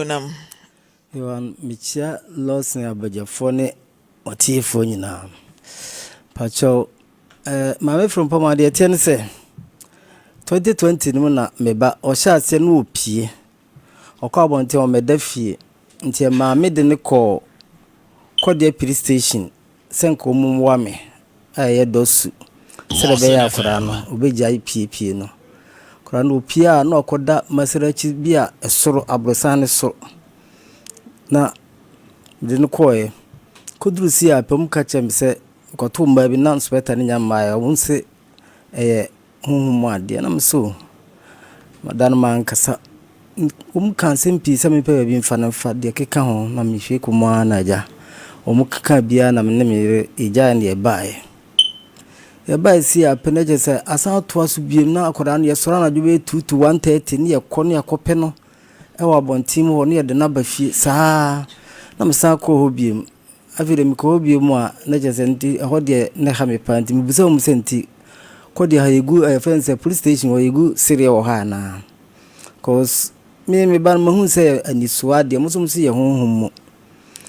Nam. Yohan, mekyia Lawson abadwafoɔ ne ɔtiefoɔ nyinaa. Pakyɛw, eh, Maame Frimpong, adeɛ ɛteɛ ne sɛ, 2020 no mu na me ba, ɔhyɛ aseɛ na ɔpie. Ɔkɔ abɔnten, ɔmmɛda fie. Nti ɛmaa me de no kɔɔ Kɔdeɛ Police Station sɛ nka wɔmmoa me a ɛyɛ dɔ su sɛdeɛ ɛbɛyɛ a akwadaa no ɔbɛgyae piepie no. Akwadaa no ɔpie a na ɔkɔda masalachi bi a ɛsoro aborosan no so na mede no kɔeɛ. Kɔduru sie a pɛ wɔka kyerɛɛ me sɛ kɔto mmaa bi na inspector no nya mmaeɛ. Wɔn se ɛyɛ honhom mu adeɛ na me so da no mankasa. Wɔkaa nsɛm pii sɛ mempɛ baabi mfa no mfa deɛ ɛkeka ho na mehwie kɔ mu ara na agya. Wɔkekaa biara na me ne me yere yɛgyaeɛ na yɛbaeɛ. Yɛbaeɛ sei a pɛ na kyerɛ sɛ asan atoa so bio na akwadaa no yɛsɔre anadwo bɛyɛ 2 to 1:30 ne yɛkɔ ne yɛakɔpɛ no wɔ abɔnten mu hɔ ne yɛde no aba fie saa na mesan kɔɔ hɔ bio. Afei deɛ mekɔ hɔ bio mu a, na kyerɛ sɛ nti ɛhɔ deɛ na ɛha me paa nti mebisa wɔn sɛ nti kɔ deɛ ha yɛgu ɛyɛ fɛn sɛ police station hɔ yɛgu sereɛ wɔ ha anaa cause me me ba no mahu sɛ anisoa deɛ mo nso mo so yɛ honhom mu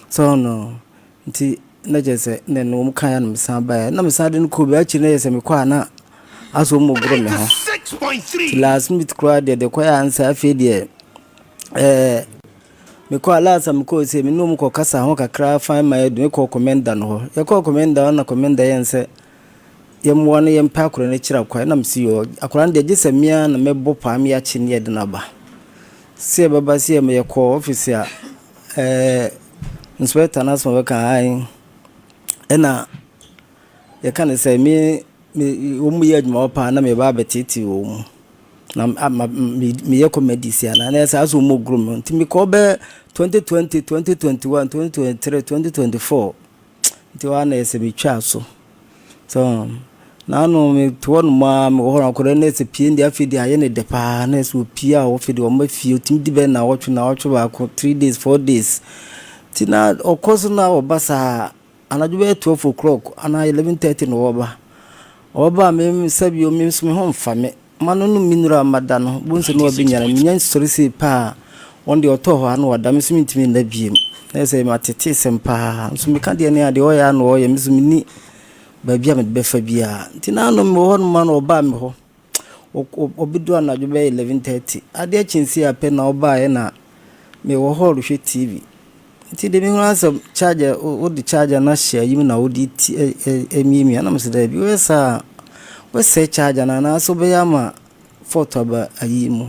so no nti na kyerɛ sɛ na ɛno wɔn kan ya na mesan baeɛ na mesan de no kɔ bi akyiri na yɛ sɛ mekɔ a na asɔ wɔn goro me ho nti last minute koraa deɛ deɛ kɔ yɛ ansa afei deɛ ɛɛ. Mekɔɔ a last a mekɔɔ sei me ne wɔn kɔ kasa ho kakra fine ma yɛde me kɔɔ kɔmɛnda no hɔ. Yɛkɔɔ kɔmɛnda hɔ na kɔmɛnda yɛn sɛ yɛmmoa no yɛmpɛ akwadaa no akyiri akwan na mesi yɔ akwadaa no deɛ gye sɛ mmea na mɛbɔ paa me akyi ne yɛde no aba. Sɛ yɛbɛba sɛ yɛ yɛkɔɔ ɔfisi a ɛɛ inspector no asɛm a ɔbɛka ae ɛna yɛka no sɛ me me wɔn yɛ adwuma hɔ paa na meba abɛteetee wɔn mu. Na ama me meyɛ comedy si anaa na saa so wɔn goro me nti mekɔ bɛ 2020 2021 2023 2024 nti hɔ na ɛsɛ metwa so so na ano mete hɔ nom a mewɔ hɔ akɔda na ɛsɛ pie deɛ afei deɛ ayɛ ne dɛ paa na ɛsɛ opie a wɔfei deɛ wɔn afie otumi di bɛ na wɔtwe na wɔtwe baako 3 days 4 days nti na ɔkɔ so na ɔba saa. Anadwo bɛyɛ 12 o'clock anaa 11:30 na ɔba. Ɔba a me sɛbi o me nso me ho mfa me. Ma no nom me nnuru a mada no, bohu sɛ na wabɛnyane. Menya sɔre sei pɛ a, ɔno deɛ ɔtɔɔ hɔ a na wada, me nso mentumi nna biem. Na ɛyɛ sɛ mateteesɛm paa. Nso meka deɛ ne a deɛ ɔyɛ a na ɔyɛ, me nso menni baabi a mede bɛfa biara. Nti na ano mewɔ hɔ nom a na ɔbaa me hɔ. Ɔbɛdu anadwo bɛyɛ 11:30. Adeɛ kye sei a pɛ na ɔbaeɛ na mewɔ hɔ rehwɛ TV. Nti deɛ mehunu ara sɛ charger wode charger no ahyɛ ayi mu na wode ti emiamia na mesɛ daabi woyɛ saa a wobɛsɛe charger no anaasɛ wobɛyɛ ama fault aba ayi mu.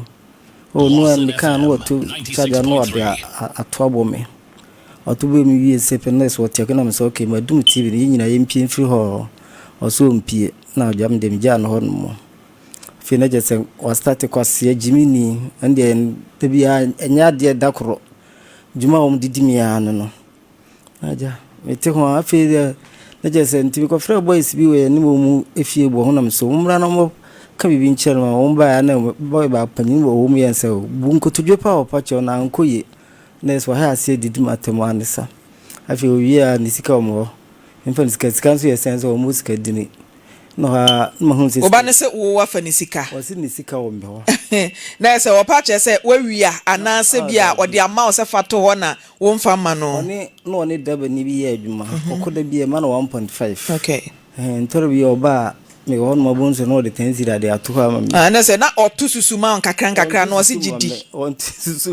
Oh no a mekaa no wɔto charger no wɔde ato abɔ me. Ɔto bɔɔ me wie sɛ pɛ na sɛ ɔte akonnwa mu sɛ okay madum TV no yɛn nyinaa yɛmpue mfiri hɔ ɔsɛ ɔmpue na ɔgya me deɛ megyaa no hɔ nom. Afei na kyerɛ sɛ wastate kwasea gyimini ɛno deɛ da biara ɛnyɛ adeɛ da koro dwuma a wɔde di me ara no no. Agya mete ho a afei deɛ na kyerɛ sɛ nti mekɔfrɛɛ boys bi wɔ yɛne wɔn mu efie bɔ ho na mesɛ wɔn mmra na wɔmmɛka biribi nkyerɛ no ma wɔn baeɛ na boy baako panyin wɔ wɔn mu yɛn sɛ bu nkotodwe pa a ɔpa kyɛw na ankɔ yie. Na ɛsɛ ɔhɛ aseɛ didi mu atɛm ara ne sa. Afei owie a ne sika wɔ me hɔ. Memfa ne sika, sika nso yɛ sɛn sɛ wɔn sika dini. Na hɔ ara na mahunu sɛ Wo ba no se wo wafa ne sika. Ɔse ne sika wɔ me hɔ. Na ɛsɛ ɔpa kyerɛ sɛ wawia anaa sɛ bi a ɔde ama wo sɛ fa to hɔ na womfa mma no. Ɔne na ɔne dabani bi yɛ adwuma. Ɔkɔ da bi a ɛma no 1.5. Okay. Ɛhɛn, ntɔre bi ɔba a, mewɔ hɔ nom a wobɛhu sɛ na ɔde ten cedi ade ato hɔ ama me. Ah, na sɛ na ɔto susu ma wo nkakra nkakra na ɔse gye di.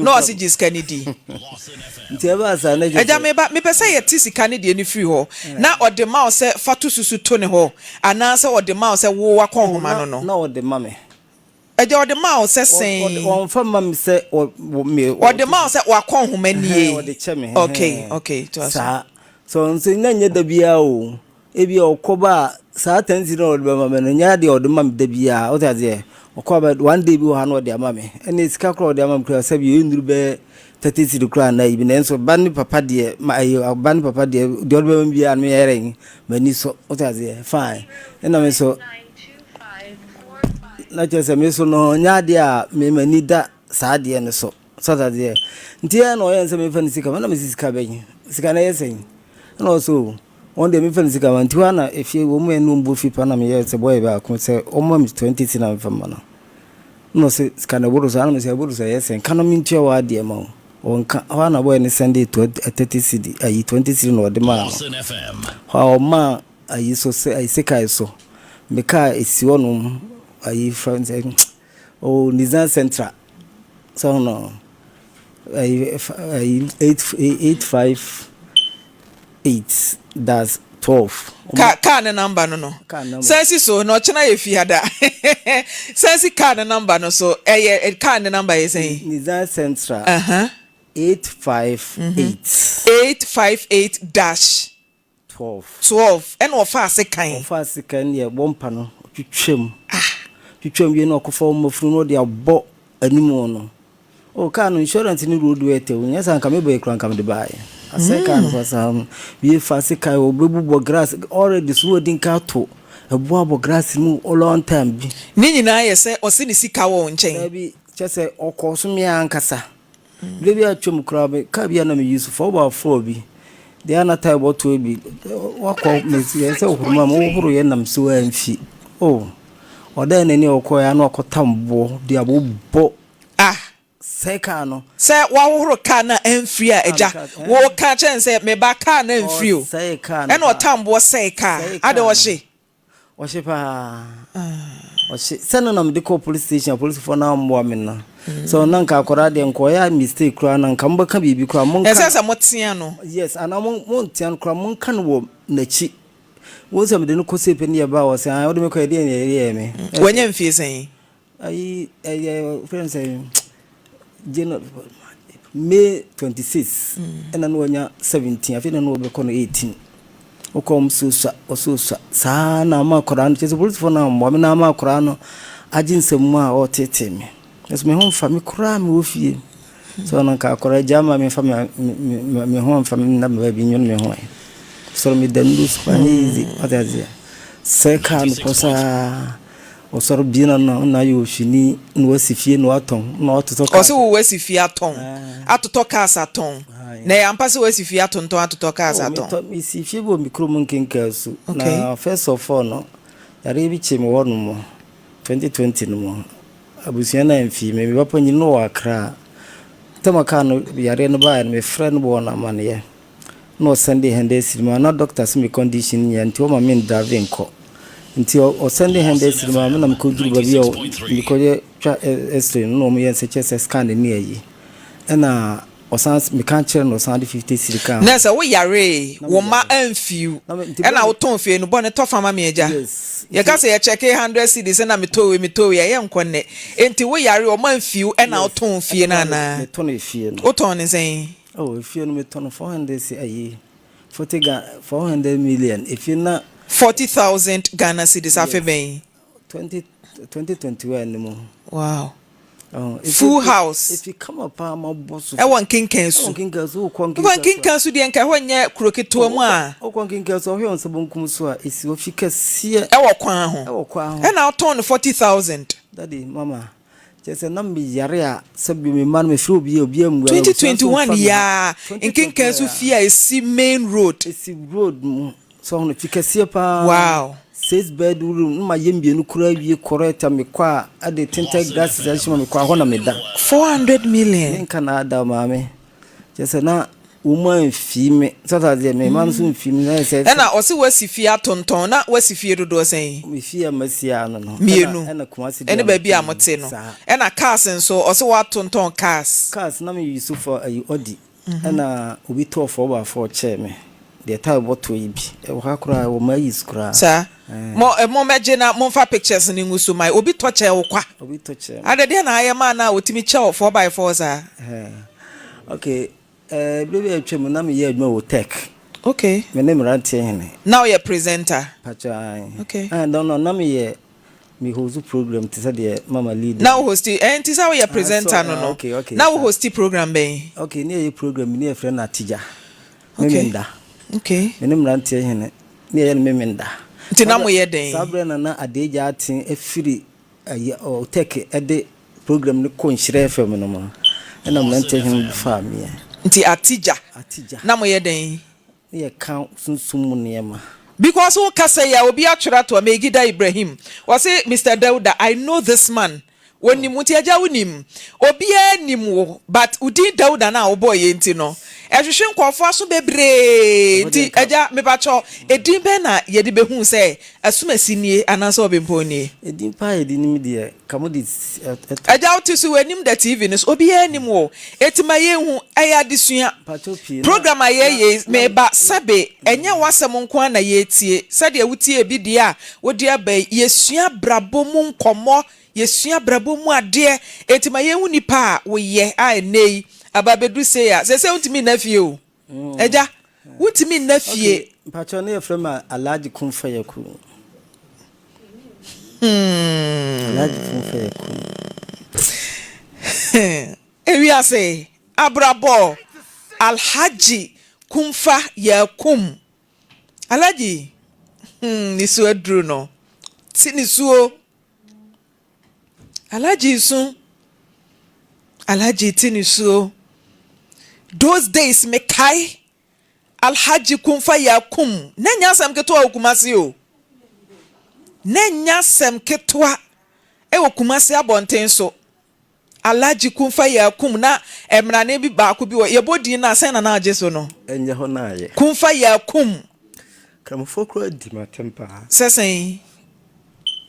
Na ɔse gye sika no di. Nti ɛbaa saa na kyerɛ Agya me ba, mepɛ sɛ yɛte sika no deɛ no firi hɔ. Na ɔde ma wo sɛ fa to susu to ne hɔ anaa sɛ ɔde ma wo sɛ wo wakɔnhoma no no? Na ɔde ma me. Agya, ɔde maa wo sɛ sɛn? Ɔnfa mma me sɛ me. Ɔde maa wo sɛ wakɔnhoma nie. Ɔde kyɛ me. Okay, okay, to aso. Saa. So nso na nyɛ da biara o. Ebi a ɔkɔ ba a saa ten cedi na ɔde bɛma me no nyɛ adeɛ a ɔde ma me da biara. Wote aseɛ? Ɔkɔ aba one day bi wɔ ha na ɔde ama me. Ɛnna sika koraa ɔde ama me koraa sɛbi ɛnnuru bɛyɛ 30 cedi koraa anaa yi bi nanso ba ne papa deɛ ma ɛyɛ ba ne papa deɛ deɛ ɔde bɛma me biara no meyɛ dɛn m'ani sɔ. Wote aseɛ? Fine. Ɛnna me nso. Na kyerɛ sɛ me so no nyɛ adeɛ a me m'ani da saa adeɛ no so. So ate aseɛ? Nti ɛyɛ na ɔyɛ sɛ memfa ne sika ma na mesi sika bɛn? Sika no ɛyɛ sɛn? Ɛna ɔsɛ o wɔn deɛ memfa ne sika ma nti hɔ na efie wɔn mu ɛnu mbɔ fi pa na meyɛ sɛ bɔyɛ baako sɛ ɔma me 20 cedi na memfa ma no. Ɛna ɔsɛ sika no ɛboro so ana mesɛ ɛboro so ɛyɛ sɛn? Ka na mentua wɔ adeɛ ma wo. Ɔnka, hɔ a na boy no sɛndee 30 cedi, ayi 20 cedi na ɔde maa no. Hɔ a ɔmaa ayi so sɛ ayi sekan so. Me car esi hɔ nom ayi frɛ no sɛ oh Nissan Sentra sɛ ho no ayi ayi 8 85 8 das 12. Car car ne number no no. San si so na ɔkyena yɛ fiada. San si car ne number no so. Ɛyɛ car ne number yɛ sɛn? Nissan Sentra. Uh -huh. 858. 858 dash. 12. 12 ɛna ɔfaa sekan. Ɔfaa sekan ne ɛbɔ mpa no ɔtwitwa mu. Ah. Twitwa mu wie na ɔkɔfa wɔn afunu na ɔde abɔ anim no. Oh car no insurance ne road worth o nyɛ saa nka me bɛyɛ kura nka mede baeɛ. Asɛe car no pasaa no. Wie fa sekan ɔbɛbubɔ grass already so wadi nka ato ɛbo abɔ grass no mu long time bi. Ne nyinaa yɛ sɛ ɔse ne sika wɔ wo nkyɛn. Daabi kyerɛ sɛ ɔkɔɔ so me ankasa. Berɛ bi atwam koraa me car bi a na me use 4x4 bi deɛ a na tyre bɔ toɔ bi wakɔ me yɛ sɛ horo ma me wohoro yɛ nam so amfi oh ɔdan n'ani a ɔkɔɛ ano akɔtam boɔ de abobɔ ah sɛ car no sɛ wahohoro car no a amfiri a agya wo ka kyerɛ no sɛ me ba car no amfiri o ɛna ɔtam boɔ sɛe car adɛn ɔhye. Ɔhye paa. Ɔhye. Sɛ no na mede kɔɔ police station a polisifoɔ no ammoa me no. So na nka akwadaa deɛ nka ɔyɛ mistake koraa na nka mobɛka biribi koraa monka. Ɛsɛ sɛ motea no. Yes, anaa mo montea no koraa monka no wɔ n'akyi. Wohu sɛ mede no kɔ sei pɛ ne yɛbaa wɔ sɛ ah wode me kɔ ɛdeɛn na ɛyɛɛ me. Wanya mfie sɛn? Ayi ɛyɛ fɛn sɛ January May 26 ɛna na wanya 17 afei na na wɔbɛkɔ no 18 wokɔ wɔn so sua ɔso sua saa na ama akwadaa no kyerɛ sɛ polisifoɔ no ammoa me na ama akwadaa no agye nsɛm mu a ɔretetee me nso me ho mfa me koraa mewɔ fie sɛ ɔno nka akwadaa gya ma memfa me ho mfa me nna baabi nwene me ho ɛ sɔrɔ me da nnuru so anyɛ easy ɔte aseɛ sɛ kaa no pɔ saa Ɔsɔr bie na nna nna ayɛ ohwini na oesi fie na ɔatɔn na ɔatotɔ cars. Ɔse wo wasi fie atɔn atotɔ cars atɔn na ɛyɛ ampa sɛ wasi fie atontɔn atotɔ cars Oh atɔn? metɔ mesi fie bi wɔ me kurom Nkenkasu Okay. na first of all no yareɛ bi kyee me hɔ nom 2020 no mu abusua no amfii me me ba panyin no wɔ Accra tam a car no yareɛ no baeɛ no mefrɛ no bɔɔ no amaneɛ na ɔsɛnde hundred cedi maa na doctor se me condition nyɛ nti ɔma me ndrave nkɔ nti ɔsɛnde hundred cedi maa me na mekɔ duru baabi a mekɔ yɛ twa x-ray no na wɔn yɛ nsɛ kyerɛ sɛ scan ne ayi ɛna ɔsan meka kyerɛ no ɔsan de 50 cedi kaa Na sɛ wo yaree wo mma amfiw ɛna wo tɔn fie no bɔne tɔ fa ma me agya yɛka sɛ yɛ kyɛke hundred cedis ɛna metɔ wei metɔ wei ɛyɛ nkɔ nnɛ enti wo yaree ɔma amfiw ɛna wo tɔn fie no anaa wo tɔn ne sɛn. Oh efie no me tɔ no 400 si ayi 40 Ga 400 million efie na. 40,000 Ghana cedis afe bɛn? 20 2021 no mu. Wow. Oh, Full house. Efi kama paa ma bɔ so. Ɛwɔ Nkenkansu. Ɛwɔ Nkenkansu wokɔ Nkenkansu. Wokɔ Nkenkansu deɛ nka ɛhɔ nyɛ kuro ketewa mu a. Wokɔ Nkenkansu ɔhwɛ wɔn nsa bonkum so a esi ofi kɛseɛ. Ɛwɔ kwan ho. Ɛwɔ kwan ho. Ɛna wotɔn no 40,000. Daddy mama. Kyerɛ sɛ na meyare a sɛ bio me mma no mefrɛ obi a obi ammua me, abusua nso 2021 mfa me yi ho. ara, 2021 Nkenkanso fie a ɛsi main road. Ɛsi road mu, so ho no, fi kɛseɛ paa. Wow. Six bed room, na mayɛ mmienu koraa awie correct a mekɔ a, ɛde tinted glasses ahyɛ mu a mekɔ a hɔ na meda. 400 million. Menka na ada o maame. Kyerɛ sɛ na wɔn amfii me. So ate aseɛ? Me mma no nso mfii me. Na ayɛ sɛ. Ɛna ɔse wasi fie atontɔn. Na wasi fie dodoɔ sɛn? Me fie a masi ara no no. Mmienu. Ɛna Kumasi deɛ a Ɛne baabi a mete mote no. Saa. Ɛna cars nso, ɔse watontɔn cars. Cars, na me use for ayi Audi. Ɛna obi tɔɔ four by four kyɛɛ me. Deɛ tyre bɔ toɔ yi bi. Ɛwɔ ha koraa, ɛwɔ m'ayis koraa. Saa. Mo, mo mmɛgye na momfa pictures no ngu so ma Obi tɔ kyɛɛ wo kwa. Obi tɔ kyɛɛ me. Adɛ deɛ na ayɛ maa no a ɔtumi kyɛ wo four by four saa? Ɛhɛn. Okay, eh, berɛ bi a atwam no na meyɛ adwuma wɔ Tech. Okay. Me ne mmeranteɛ hene. Na woyɛ presenter? Pakyɛ ae. Okay. Ah, no, no, na meyɛ, me host program te sɛ deɛ mama lead. Na wo host, eh, nti sɛ woyɛ presenter no Ah, no. okay, okay, Na wo saa. host program bɛn? Okay, ne yɛyɛ program bi ne yɛfrɛ no Atigya. Okay. Memenda. Okay. Me ne mmeranteɛ hene ne yɛyɛ no Memenda. Nti na moyɛ dɛn? Saa berɛ na na Adeagya Aten afiri ayi Otec de program no kɔ Nhyira FM no mu no, ɛna mmeranteɛ hene no faa meɛ. Nti Atigya. Atigya. Na moyɛ dɛn? Ne yɛka sunsum mu nneɛma. Because wo kasa yi a obi atwerɛ ato hɔ, Megida Ibrahim, ɔse Mister Dauda I know this man. Wɔnim wo nti agya wonim. Obiara nim wo but wo din Dawuda no a wobɔɔ yɛ nti no ɛhwehwe nkurɔfoɔ aso bebree nti agya mepakyɛw edin bɛn na yɛde bɛhu sɛ Asumasi nie anaasɛ Ɔbempɔn nie? Edin paa a yɛde nim deɛ ka mo de ɛtɔ. Agya wote so w'anim da TV no so obiara nim wo eti ma yɛnhu ɛyɛ adesua Mpakyɛw pii na program a yɛyɛ yi na meba sɛbe ɛnyɛ w'asɛm nko ara na yɛretie sɛdeɛ wotie bi deɛ a wode aba yi yɛsua abrabɔ mu nkɔmmɔ Yɛsua abrabɔ mu adeɛ, enti ma yɛnhu nipa a woyɛ a ɛnnɛ yi aba abɛduru sei a, seesei wontumi nna fie o, agya, wontumi nna fie. Okay, mpakyɛw ne yɛfrɛ me Alhaji Kumfayaku. Alhaji Kumfayaku. Ewiase abrabɔ, Alhaji Kumfa Yakum. Alhaji, hmm, nisuo aduru no, te nisuo. Alhaji nsu Alhaji ti nisuo Those days mekae Alhaji Kumfa Yakum na ɛnyɛ asɛm ketewa wɔ Kumasi o na ɛnyɛ asɛm ketewa wɔ Kumasi abɔnten so Alhaji Kumfa Yakum na mmrane bi baako bi wɔ yɛbɔ din no a sɛn na na agye so no? Ɛnyɛ hɔ na ayɛ. Kumfa Yakum. Kramofoɔ koraa di m'atɛm paa. Sɛ sɛn?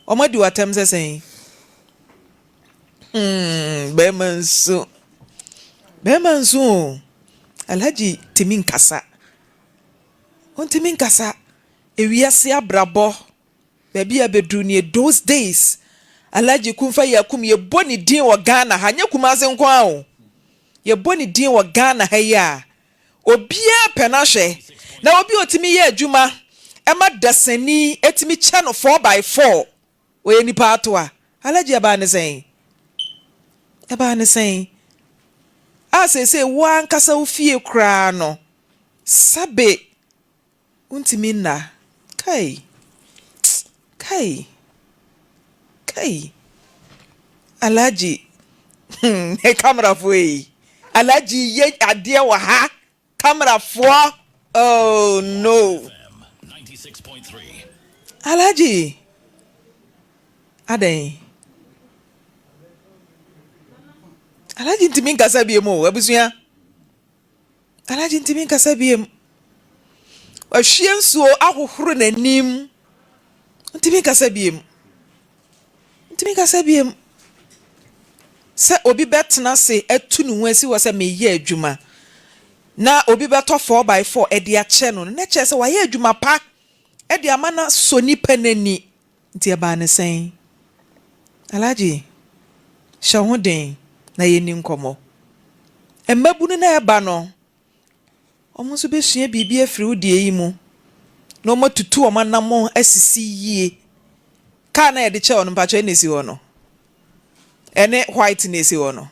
Wɔn adi w'atɛm sɛ sɛn? Hmm, bɛrima nsu. Bɛrima nsu o. Alhaji tumi nkasa. Ɔntumi nkasa. Ewiase abrabɔ. Baabi a abɛduru nie, those days Alhaji Kumfa Yakum yɛbɔ ne din wɔ Ghana ha, nyɛ Kumasi nko ara o, yɛbɔ ne din wɔ Ghana ha yi a, obiara pɛ no ahwɛ. Na obi a ɔtumi yɛ adwuma ma dasani tumi kyɛ no 4x4, ɔyɛ nipa atoa. Alhaji ɛbaa ne sɛn? Ɛbaa ne sɛn? A seesei wo ankasa wo fie koraa no, sɛbe Wontumi nna. Kai! Kai! Kai! Alhaji, hmm, camerafoɔ yi. Alhaji yɛ adeɛ wɔ ha. Camerafoɔ, oh no. Alhaji, adɛn? Alhaji ntumi nkasa bio mu o, abusua. Alhaji ntumi nkasa biom. Wahwie nsuo ahohoro n'anim. Ntumi nkasa biom. Ntumi nkasa biom. Sɛ obi bɛtena ase atu ne ho asi hɔ sɛ meyɛ adwuma na obi bɛtɔ 4x4 de akyɛ no no, na kyerɛ sɛ wayɛ adwuma pa de ama no asɔ nipa no ani. Nti ɛbaa no sɛn? Alhaji, hyɛ wo ho den na yɛnni nkɔmmɔ. Mmabunu no a ɛreba no, wɔn nso bɛsua biribi afiri wo deɛ yi mu na wɔatutu wɔn anammɔn asisi yie. Kaa no a yɛde kyɛɛ wo no, mpakyɛ ɛna ɛsi hɔ no? Ɛne white na ɛsi hɔ no?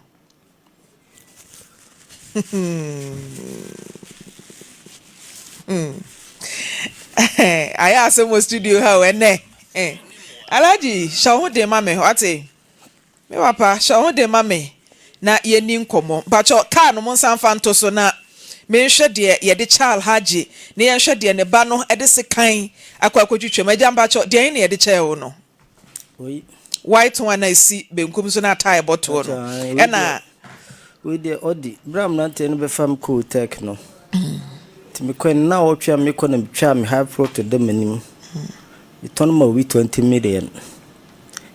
Ayɛ asɛm wɔ studio ha o ɛnɛ. Alhaji, hyɛ wo ho den ma me, wate? Me papa, hyɛ wo ho den ma me na yɛnni nkɔmmɔ. Mpakyɛ kaa no mo nsa mfa nto so na menhwɛ deɛ yɛde kyɛ Alhaji na yɛnhwɛ deɛ ne ba no de sekan akɔ akɔtwitwam. Agya mpakyɛ, deɛn na yɛde kyɛɛ wo no? White one a ɛsi benkum so na tie bɔ toɔ no ɛna. Wei deɛ ɔdi berɛ a mmeranteɛ no bɛfa me kɔɔ tech no nti mekɔɛ no na ɔtwe a mekɔ na metwaa me high plot da m'anim metɔn ma obi 20 million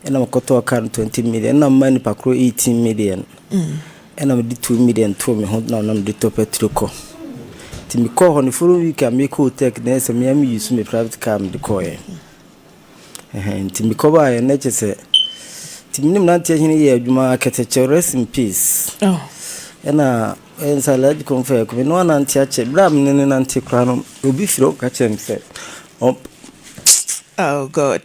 ɛna mekɔtɔɔ car no 20 million ɛna mma nipa koro 18 million ɛna mede 2 million too me ho na na mede tɔ petrol kɔ nti mekɔɔ hɔ no following week a mekɔɔ tech na ɛsɛ me a me use me private car mede kɔɔɛ. Ɛhɛn, nti mekɔbaeɛ na kyerɛ sɛ, nti me ne mmeranteɛ hene yɛɛ adwuma akɛtɛkyɛ, rest in peace. Oh. Ɛna ɛyɛ nsa Alhaji Komfo Ɛko, me ne wanante akyɛ, berɛ a me ne no nante koraa no, obi frɛ ɔka kyerɛ me sɛ, Oh God.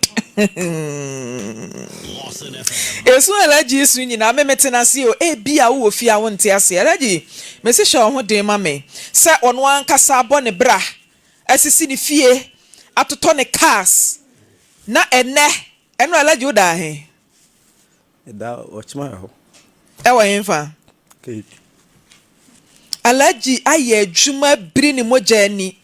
Esu Alhaji su nyinaa me mete n'ase o. Ebi a wowɔ fie a wonte aseɛ. Alhaji, mese hyɛ wo ho den ma me sɛ ɔno ankasa abɔ ne bra asisi ne fie, atotɔ ne cars, na ɛnɛ, ɛno Alhaji wo da he? Meda Ɔkyema hɔ. Ɛwɔ henfa? Cape. Alhaji ayɛ adwuma abiri ne mogya ani,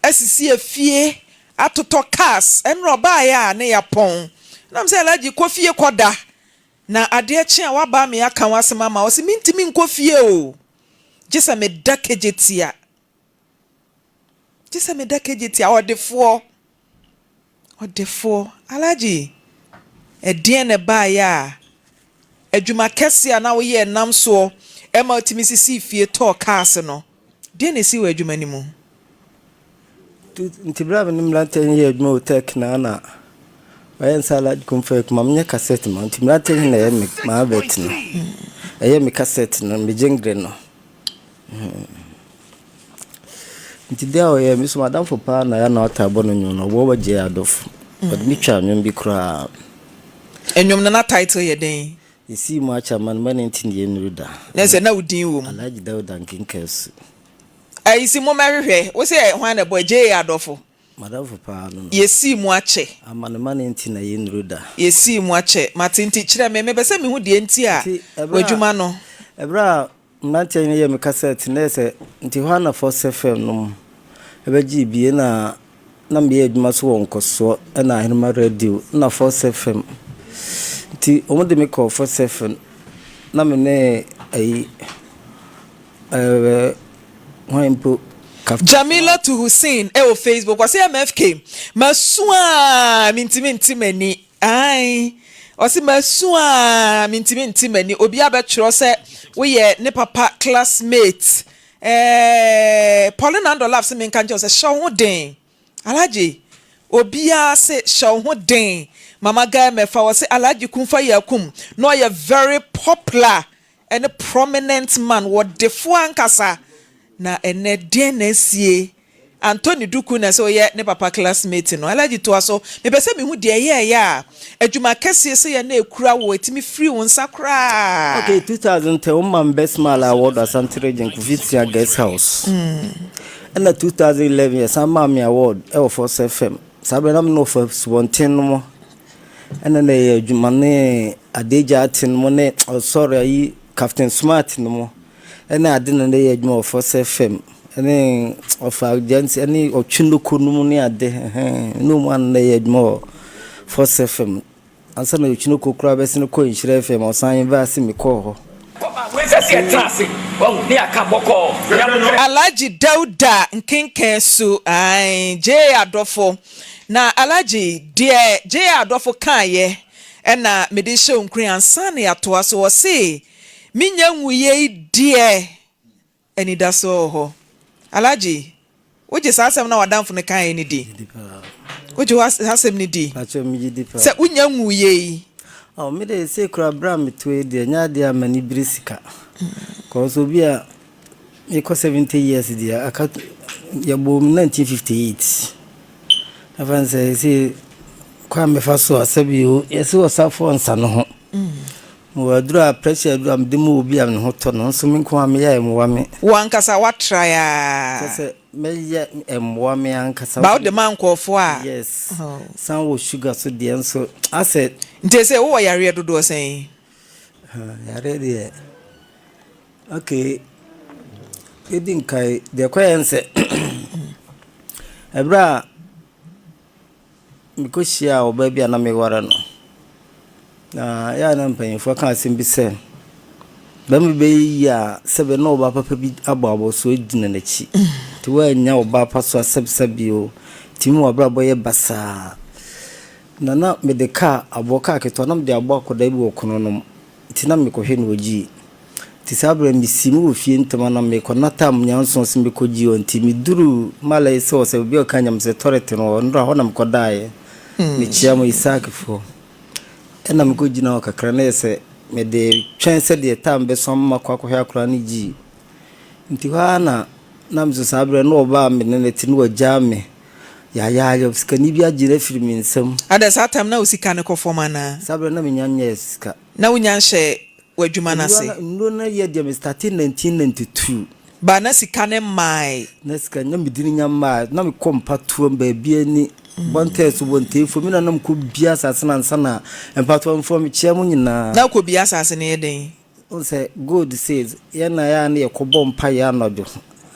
asisi afie, atotɔ cars, ɛnora ɔbaeɛ a ne yapɔn. Nam sɛ Alhaji kɔ fie kɔda. Na adeɛ kye a waba me aka w'asɛm ama wo sɛ mentumi nkɔ fie o, gye sɛ meda kegyetia. Gye sɛ meda kegyetia. Ɔdefoɔ, ɔdefoɔ, Alhaji, ɛdeɛn na ɛbaeɛ a adwuma kɛseɛ a na woyɛ nam soɔ ɛma wotumi sisii fie tɔɔ cars no, deɛn na ɛsii wɔ adwuma no mu? Nti berɛ a me ne mmeranteɛ no yɛ adwuma wɔ Turkey no na ɔyɛ nsa Alhaji Kumfa Akuma menyɛ cassette ma nti mmeranteɛ no na ɛyɛ me m'advert no ɛyɛ me cassette no me jingle no nti deɛ a ɔyɛ me so madamfo paa na yɛ na ɔtaa bɔ no nnwom no ɔbɔ bɛgye adɔfo ɔde me twa nnwom bi koraa. Nnwom no na title yɛ dɛn? Yɛsii mu akyɛ ama no ma ne nti ne yɛnnuru da. Na sɛ na wo din wɔ mu? Alhaji Dauda Nkenkasu. Ayi si mommɛhwehwɛ. Wo se hwan na ɛbɔe? JA Adɔfo. M'adamfo paa no no. Yɛsii mu akyɛ. Amanema no nti na yɛnnuru da. Yɛsii mu akyɛ. Mate nti kyerɛ me. Mepɛ sɛ mehu deɛ nti a Nti ɛberɛ a w'adwuma no. ɛberɛ a mmeranteɛ no yɛɛ me kasɛt no, na ɛyɛ sɛ nti hɔ ara na Force FM nom bɛgyee bie na na meyɛ adwuma nso wɔ Nkɔsoɔ ɛna Ahenemma Radio ɛna Force FM. Nti wɔde me kɔɔ Force FM na me ne ayi Ɛɛ hwan mpo Captain Jamila to Hussein ɛwɔ Facebook ɔse MFK masu aa mentimi nte m'ani ae ɔse masu aa mentimi nte m'ani obi abɛtwerɛ sɛ woyɛ ne papa classmate ɛɛ Pauline Andor Love se menka nkyerɛ wo sɛ hyɛ wo ho den Alhaji obiara se hyɛ wo ho den Mama Guy Mɛfa ɔse Alhaji Kumfa Yakum na ɔyɛ very popular Ɛne prominent man, wɔdefoɔ ankasa. Na ɛnɛ deɛn na asie? Anthony Duku na ɛsɛ ɔyɛ ne papa classmate no. Alhaji toa so, mepɛ sɛ mehu deɛ ɛyɛɛyɛ a adwuma kɛseɛ sei a na ɛkura wo ɛtumi firi wo nsa koraa. Okay, 2010 wɔn maa me best smile award Asante region Kofi Tia guest house. Ɛna 2011 yɛsan maa me award ɛwɔ Force FM. Saa berɛ na me ne ɔfa subɔnten no mo Ɛna na ɛyɛ adwuma ne Adagya Ate no mo ne ɔsɔre ayi Captain Smart no mo ɛne ade na na ɛyɛ adwuma wɔ Force FM ɛne ɔfa Gyansi ɛne Ɔtwenoko no mo ne ade ɛhɛn ne ɔmo ana na ɛyɛ adwuma wɔ Force FM ansa na Ɔtwenoko koraa bɛsene kɔ Nhyira FM ɔsan baa se mekɔɔ hɔ. Alhaji Dauda nkenken su ae Jay Adɔfo Na Alhaji, deɛ JR Adɔfo kaeɛ na mede rehyɛ wo nkuran ansa na yɛatoa so. Ɔse, Mennya nwuiɛ yi deɛ, anidasoɔ wɔ hɔ. Alhaji, wogye saa asɛm no a w'adamfo no kaeɛ no di? Wogye saa asɛm no di? Sɛ wonnya nwuiɛ yi? Oh, me de sei koraa berɛ a metoɔ yi deɛ, ɛnyɛ adeɛ a m'ani bere sika. Cause obi a Mekɔ 70 years deɛ aka yɛbɔɔ mu 1958 ɛfa no sɛ sɛ kwan mefa so a sɛbi o yɛsɛ ɔsafoɔ nsa no ho mewɔ aduro a pressure aduro a mede mu obi a ne ho tɔ no nso me nko a meyɛ mmoa me. Wo ankasa woatra a. Kyɛ sɛ mɛyɛ mmoa me ankasa. Ba wode ma nkurɔfoɔ a. Yes san wɔ sugar so deɛ nso asɛ. Nti sɛ wowɔ yareɛ dodoɔ sɛn? Yareɛ deɛ. Okay, yɛdi nkae deɛ ɛkɔyɛ ne sɛ ɛberɛ a mekɔhyiaa ɔbaa bi a na meware no, na ɛyɛ a na mpanimfoɔ ka asɛm bi sɛ, barima bi bɛyɛ yie a sɛbe na ɔbaa papa bi abɔ abɔsoɔ gyina n'akyi. Nti woannya ɔbaa pa so a sɛbesɛbe o, tumi ma w'abrabɔ yɛ basaa. Na na mede kaa aboɔ kaa ketewa na mede abɔ akwadaa bi wɔ kono no mu. Nti na mekɔhwɛ no wɔ Gyii. Nti saa berɛ no mesii mu wɔ fie ntɛm a na mekɔ na tam nyanson sɛ mekɔ Gyii hɔ nti meduruu Malay sɛ ɔsɛ obi a ɔka nyam sɛ tɔrɛte no hɔ nnora hɔ na mekɔdaeɛ. Mekyia mo Isaakfoɔ. Ɛna mekɔgyina hɔ kakra na yɛ sɛ mede twɛn sɛdeɛ tam bɛso ama makɔ akɔhwɛ akwadaa no Gyii. Nti hɔ ara na na me so saa berɛ no na ɔbaa me ne no te na wagyaa me yaayaaya sikani bi agye no afiri me nsam. Adɛn saa tam na wo sika no kɔ fam anaa? Saa berɛ no na menya nyɛɛ sika. Na wonya nhyɛɛ w'adwuma no ase? Nnuro no yɛ deɛ me startee 1992. But na sika no mmae? Na sika na me dini nya mmae. Na mekɔ mpatoam baabi ani bɔntɛɛ so bɔntɛɛfoɔ me na na mekɔ bia asase no ansa na mpatoamfoɔ mekyia mo nyinaa. Na wokɔ bia asase no yɛ dɛn? Wohu sɛ gold sei, yɛn na yɛ a na yɛkɔbɔ mpaeɛ anɔdwo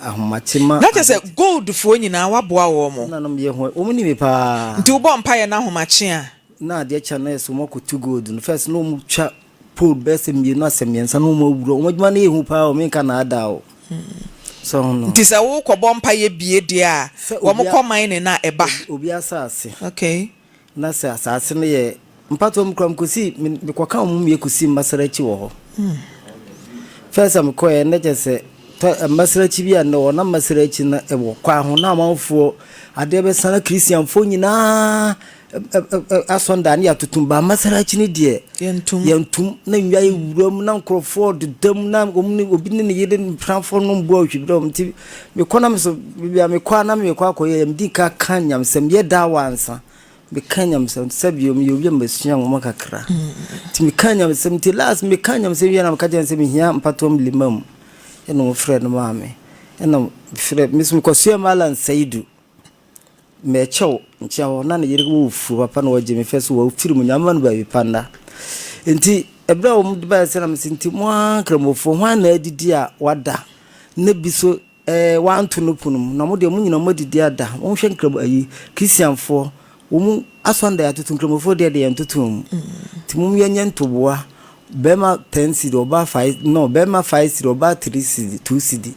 ahomakye ma. Na kyerɛ sɛ gold foɔ nyinaa woaboa wɔn. Na nom yɛ ho, wɔn nim me paa. Nti wobɔ mpaeɛ no ahomakye a. Na adeɛ kye a na yɛ sɛ wɔn akɔtu gold no, first na wɔn twa. pole bɛyɛ sɛ mmienu asɛ mmiɛnsa na wɔn awura. Wɔn adwuma no yɛ hu paa o, menka naadaa o. So ho no. Nti sɛ wokɔbɔ mpaeɛ bie deɛ a, Sɛ wɔn obi kɔ mining a ɛba. Obi asase. Okay. Na sɛ asaase no yɛ mpatoa mu koraa mekɔsii me mekɔka wɔn mmiɛ kɔsii Masarachi wɔ hɔ. First a mekɔeɛ na kyerɛ sɛ tɔ Masarachi bi a nnɛ wɔ na Masarachi no ɛwɔ kwan ho na amanfoɔ adeɛ bɛsa na Christianfoɔ nyinaa asɔnda ne yɛatotom ba Masarachi no deɛ Yɛntom. yɛntom na nnwa yɛ wura mu na nkurɔfoɔ deda mu na wɔn ne obi ne ne yere mpenafoɔ nom boa ohwibirɛ wɔn nti Mekɔ na me so baabi a mekɔ a na mekɔ akɔyɛ medi nka ka nyamesɛm yɛ daa wɔ ansa meka nyamesɛm sɛ bio meyɛ obi a masua nwoma kakra nti meka nyamesɛm nti last meka nyamesɛm wie na meka kyerɛ sɛ mehia mpatoam lima mu ɛna wɔfrɛ no maa me ɛna frɛ me so mekɔsoɛ Malam Saidu mɛkyɛw nkyɛn hɔ na ne yere wɔ fuo papa na wɔgye me fɛ so wɔfiri mu nyame ma no baabi pa nna nti ɛberɛ a wɔn de baeɛ sɛ na mese nti mo ara nkramofoɔ hwan na adidi a wada na bi so ɛɛ wanto no pono mu na mo deɛ mo nyinaa mo adidi ada monhwɛ nkramo ayi Christianfoɔ wɔn asɔnda yɛatoto nkramofoɔ deɛ deɛ yɛntoto wɔn mu nti mo yɛnyɛ ntoboa bɛrima 10 cedi ɔbaa 5 no bɛrima 5 cedi ɔbaa 3 cedi 2 cedi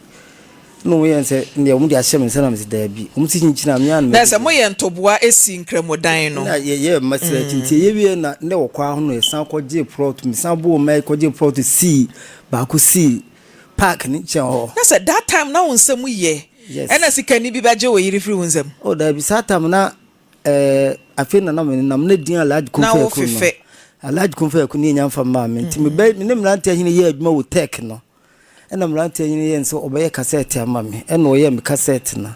na wɔn yɛ sɛ deɛ wɔn de ahyɛ me nsa na me sɛ daabi wɔn si kyinkyini a me ara na Na sɛ moyɛ ntoboa si nkramodan no. Na yɛyɛ mmasiri akyi nti yɛyɛ wie na ne wɔ kwan ho no yɛsan kɔgye plot mesan bɔɔ mmaa yi kɔgye plot sii baako sii park ne nkyɛn hɔ. Na sɛ that time na wo nsam yɛ ɛna sikani bi bɛgye wo yere firi wo nsam. Oh daabi saa time na ɛɛ afei na na me nam na din Alhaji Na Kumfɛ wo Akun no fefɛ. Alhaji Kumfɛ Akun ne yɛ nya nfa mmaa me nti me bɛ me ne mmeranteɛ hene yɛ adwuma wɔ tech no. Ɛna mmeranteɛ yi yɛɛ no sɛ ɔbɛyɛ kasɛɛte ama me. Ɛna ɔyɛɛ me kasɛɛte no.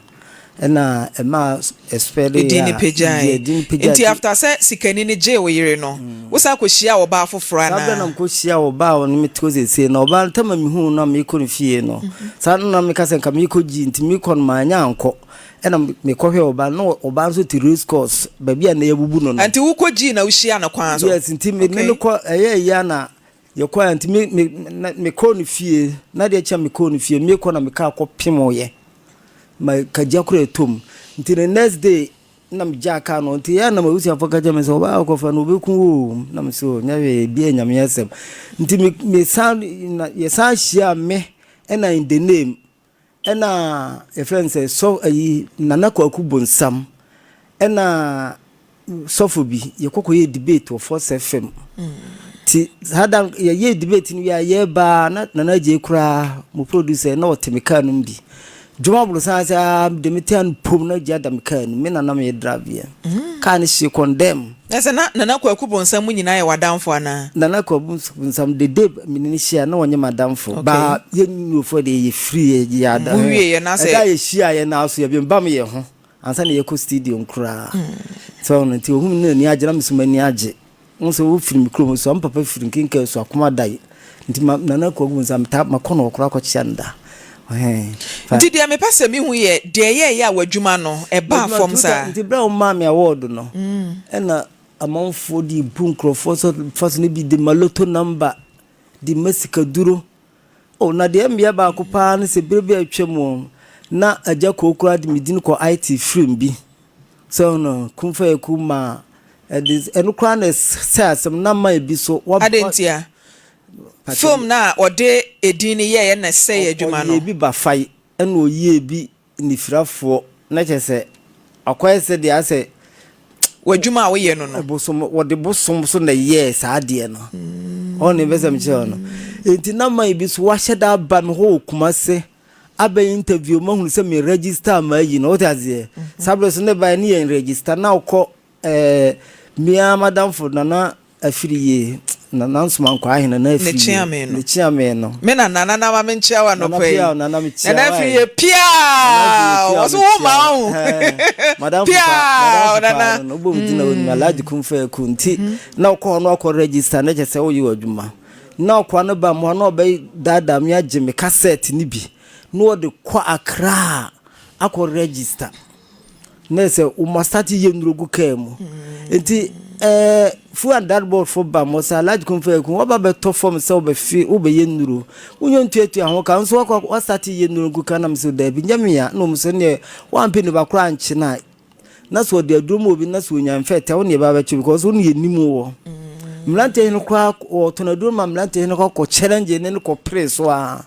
Ɛna ɛmaa ɛspɛdeeɛ Edin no a, pagyae. yeah, edin no pagyae. Nti after sɛ sikani no gyee wo yere no, wo san kɔhyiaa ɔbaa foforɔ Saa berɛ na anaa? mekɔhyiaa ɔbaa a ɔne me te hɔ seesei no. Ɔbaa no, tam a mehuu no a merekɔ ne fie no, saa no na meka sɛ nka merekɔgye nti merekɔ no mannya ankɔ. Ɛna mekɔhwɛɛ ɔbaa no, na ɔbaa no nso te race course, baabi a na yɛabubu no no. Nti wokɔgyee na wohyiaa no kwan so? Yes, nti me ne Okay. no kɔ, ɛyɛɛ yie a na Yɛkɔe a nti me me na mekɔɔ ne fie na deɛ kyɛ mekɔɔ ne fie mekɔ na me kaa kɔ pemoeɛ ma kagya kora ɛtɔ mu nti the next day na megyaa kaa no nti yɛ na m'abusuafoɔ ka kyerɛ me sɛ ɔbaa akɔfa no ɔbɛku wo o na me sɛ nyɛ hwee bi yɛ nyame asɛm nti me me san na yɛsan hyia me ɛna in the name Ɛna yɛfrɛ no sɛ sɔ ayi Nana Kwaku Bonsam ɛna sɔfo bi yɛkɔ kɔyɛ debate wɔ Force FM ti saa da yɛyɛ debate no wie a yɛbaa na Nana Agyei koraa mo producer na ɔte me kaa no mu bi Dwom aborosan sɛ aa de me tea no pom na gya da me kaa no me na na meyɛ drive yɛ kaa no hye condemn. Na sɛ na Nana Kwaku Bonsam mu nyinaa yɛ w'adamfo anaa? Nana Kwaku Bonsam the day me ne no hyia na ɔnyɛ m'adamfo. Okay. Ba yɛn nnurofoɔ deɛ yɛ firi yɛ yɛ ada. Mo wie yɛ na sɛ. Ɛda yɛ hyia yɛ na so yɛ bɛn bam yɛ ho ansa na yɛkɔ studio nkoraa. So no nti ohun ne n'ani agye na me so m'ani agye. Wo sɛ wo firi me kurom so, me papa firi Nkenka so akoma da yi. Nti ma Nana Kwaku Bonsam metaa makɔ no hɔ koraa akɔkyea no da. Ɛhɛn. Nti deɛ mepɛ sɛ mehu yɛ deɛ ɛyɛɛyɛ a w'adwuma no ɛbaa fam saa. Nti berɛ a wɔmaa me award no, ɛna amanfoɔ de bu nkurɔfoɔ sɛ fa so no bi de ma lotto number, de ma sikaduro. Oh, na deɛ mmea baako paa ne sɛ berɛ bi a atwa mu na Agya Koo koraa de me din kɔ IT film bi. Sɛ no Kumfɛku ma ɛde ɛno koraa na ɛsɛ asɛm na ma ebi so. Adɛn ntia? Film no a ɔde edin no yɛeɛ na ɛsɛee adwuma no. Ɔyɛɛ bi Bafai ɛna ɔyɛɛ bi Nifirafoɔ na kyerɛ sɛ akɔyɛ sɛ deɛ asɛ. W'adwuma a woyɛ no no. Bosom wɔde bosom so na ɛyɛɛ saa adeɛ no. Ɔne bɛ sɛ mekyerɛ no. Enti na man bi so wahyɛ da aba me hɔ wɔ Kumase abɛyɛ interview mahunu sɛ me register mayi no wote aseɛ. Saa berɛ so ne baeɛ ne yɛn register na wokɔ Ɛɛ me ara m'adamfo Nana Afriyie, Nana Nsomankwaa Ahene Nana Afriyie. Ne kyeame no. Ne kyeame no. Me nana, Nana ma menkyea wo Nana anɔpa yi. Piaw, Nana mekyea Nana wo ae. Afriyie, Nana piaw! Afriyie, piaw, Ɔse wo mekyea ma wo. wo. Ɛɛ, m'adamfo pa, Piaw, m'adamfo paa Nana. no no, wobɔ me din a wonim, Alhaji Kumfɛku. Nti, na wokɔ hɔ na wakɔ register na kyerɛ sɛ woyɛ w'adwuma. Na ɔkoa no ba me hɔ na ɔbɛdaadaa me agye me cassette no bi na ɔde kɔ Accra akɔ register. Na sɛ wɔn asate yɛ nnuro gu kaa mu nti ɛɛ fuel and drug board fo ba mo sɛ alhaji kun fɛ kun wɔba bɛtɔ fam sɛ wɔbɛfe wɔbɛyɛ nnuro wonyɛ ntuatua ho ka nso wakɔ wasate yɛ nnuro gu kaa nam sɛ daabi nyɛ mea na wɔn sɛ neɛ wampɛ nipa koraa ankye na na sɛ ɔde aduro mu obi na sɛ onya mfɛtɛ wo ne ɛba bɛkye because wo ne yɛ nim wɔ. Mmeranteɛ hene koraa wɔtɔn aduro ma mmeranteɛ hene kɔ kɔ challenge ne no kɔ pere so ara.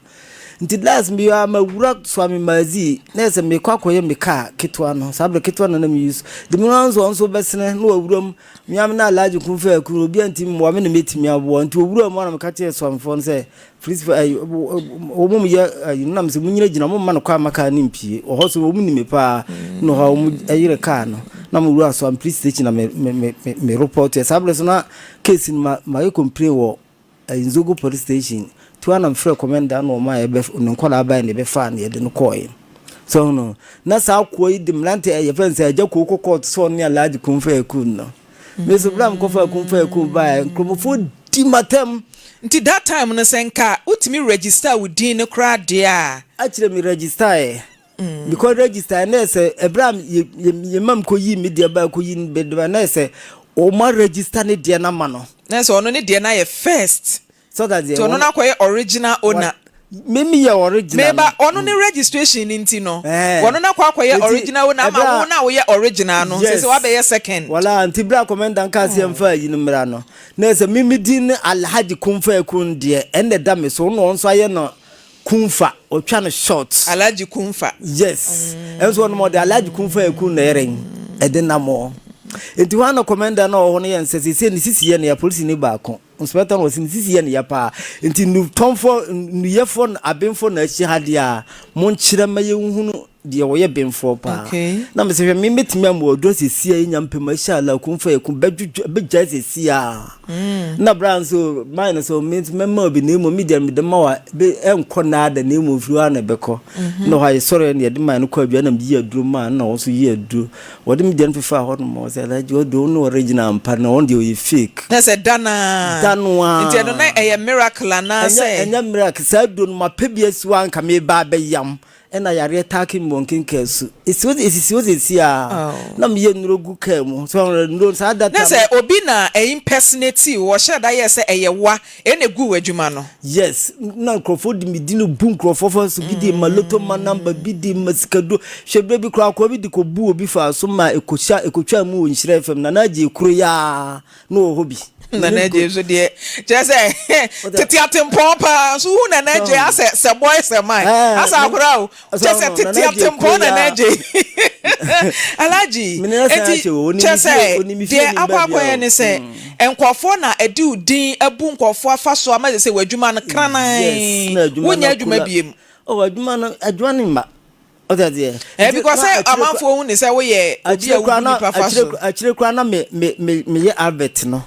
Nti last me a mawura Suame Mazi na yɛ sɛ mekɔ akɔyɛ me car ketewa no saa berɛ ketewa na na me use de me nso ɔno nso bɛsene na wawura mu me ame na Alhaji Kumfa Akuru obi antimi mmoa me na mɛtumi aboa nti owura mu ana meka kyerɛ Suamefoɔ no sɛ Polisifoɔ ayi wɔn mu yɛ ayi nam sɛ mo nyina gyina mo mma no kwan ma kaa no mpie wɔ hɔ so wɔn nim me paa na hɔ a wɔn ayere kaa no na mo wura so am police station na me me me me report yɛ saa bere so na case no ma ma yɛ complain wɔ ayi Nzogo police station tiwa na mfrɛ commander na wɔn a yɛbɛ ne nkɔla abae na yɛbɛfa na yɛde no kɔɔɛ so no na saa akoa yi de mmerante yɛfrɛ no sɛ agya koo kɔ court sɛ ɔne Alhaji Kumfa Akun no. Me nso berɛ a mekɔfaa Kumfa Akun baeɛ, nkurɔfoɔ di m'atɛm. Nti that time no sɛ nka wotumi register wo din no koraa deɛ a. Akyire me registerɛ. Mekɔ registerɛ na ɛsɛ ɛberɛ a yɛ mam kɔyii me deɛ baeɛ kɔyi ne deɛ baeɛ na ɛsɛ wɔn a register ne deɛ no ama no. Na ɛsɛ ɔno ne deɛ no ayɛ first. So that Nti ɔno no akɔyɛ original owner. Me me yɛ original. Meba ɔno ne registration no nti no. Ɔno no akɔ akɔyɛ original owner ama wo na woyɛ original no. Sɛ sɛ wabɛyɛ second. Wala nti bere a commander nka sɛ yɛmfa ayi no mmra no. Na sɛ me me din ne Alhaji Kumfa Akun deɛ ɛnna ɛda me so na ɔno nso ayɛ no Kumfa ɔtwa no short. Alhaji Kumfa. Yes. Ɛnso ɔno ɔde Alhaji Kumfa Akun na ɛyɛrɛn ɛde nam hɔ. Nti hɔ a na commander na ɔwɔ hɔ no yɛ nsɛ sɛ ne sisi yɛ no yɛ polisi ni baako. Inspector no ɔse ne sisi yɛ ne ya paa nti nnutɔnfoɔ nnuyɛfoɔ abenfoɔ na ahyia ha deɛ a monkyerɛ ma yɛnhunu deɛ ɔyɛ benfoɔ paa Okay. na mesɛ hwɛ me mɛtumi ama waduro sɛsi a yɛnya mpɛ mu ahyɛ ala kumfa yɛ kum bɛdwodwo bɛgyae sɛsi a na bra nso man no so me nso mɛma obi na mmom me deɛ mede ma wa bɛ ɛnkɔ naada na mmom firi hɔ a na ɛbɛkɔ na hɔ a yɛsɔre na yɛde man no kɔ adwa na meyi aduro maa no na wɔn nso yi aduro Wɔde me deɛ no fefaa hɔ nom, ɔsɛ Alhaji ɔdeɛ ɔno original ampa na ɔno deɛ ɔyɛ fake. Na sɛ da no ara. Da no ara. Nti ɛno na ɛyɛ miracle anaa sɛ. Ɛnyɛ ɛnyɛ miracle, saa aduro no mapɛ bi asi hɔ a anka meba abɛyam ɛna yareɛ taake me wɔ nkenkaa su. Esi hɔ esisi hɔ seesei ara na meyɛ nnuro gu kaa mu. So nnuro saa da Na sɛ obi na ɛ impersonate wo, ɔhyɛɛ da yɛɛ sɛ ɛyɛ woa ɛna eguu w'adwuma no. Yes, na nkurɔfoɔ de me din bu nkurɔfoɔ fa so, bi de ma loto ma number, bi de ma sikaduro. Hwɛ berɛ bi koraa akoa bi de kɔbu obi faa so ma ɛkɔhyia ɛkɔtwaa mu wɔ Nhyira FM, Nana Adjei kuro yi ara na ɔwɔ hɔ bi. Nana Adjei nso deɛ kyerɛ sɛ tete atempɔn paa nso wohu Nana Adjei asɛ sɛ boy sɛ man asɛ akora o kyerɛ sɛ tete atempɔn Nana Adjei Alhaji enti kyerɛ sɛ deɛ akɔ akɔyɛ ne sɛ Nkurɔfoɔ na ɛde wo din abu nkurɔfoɔ afa so ama sɛ w'adwuma no kranan wonyɛ adwuma biem. Oh, adwuma no adwuma no mma. Ɔte aseɛ. Eh, because sɛ amanfoɔ hu ne sɛ woyɛ obi a wobu nipa fa so. Akyire koraa na me me me meyɛ advert no.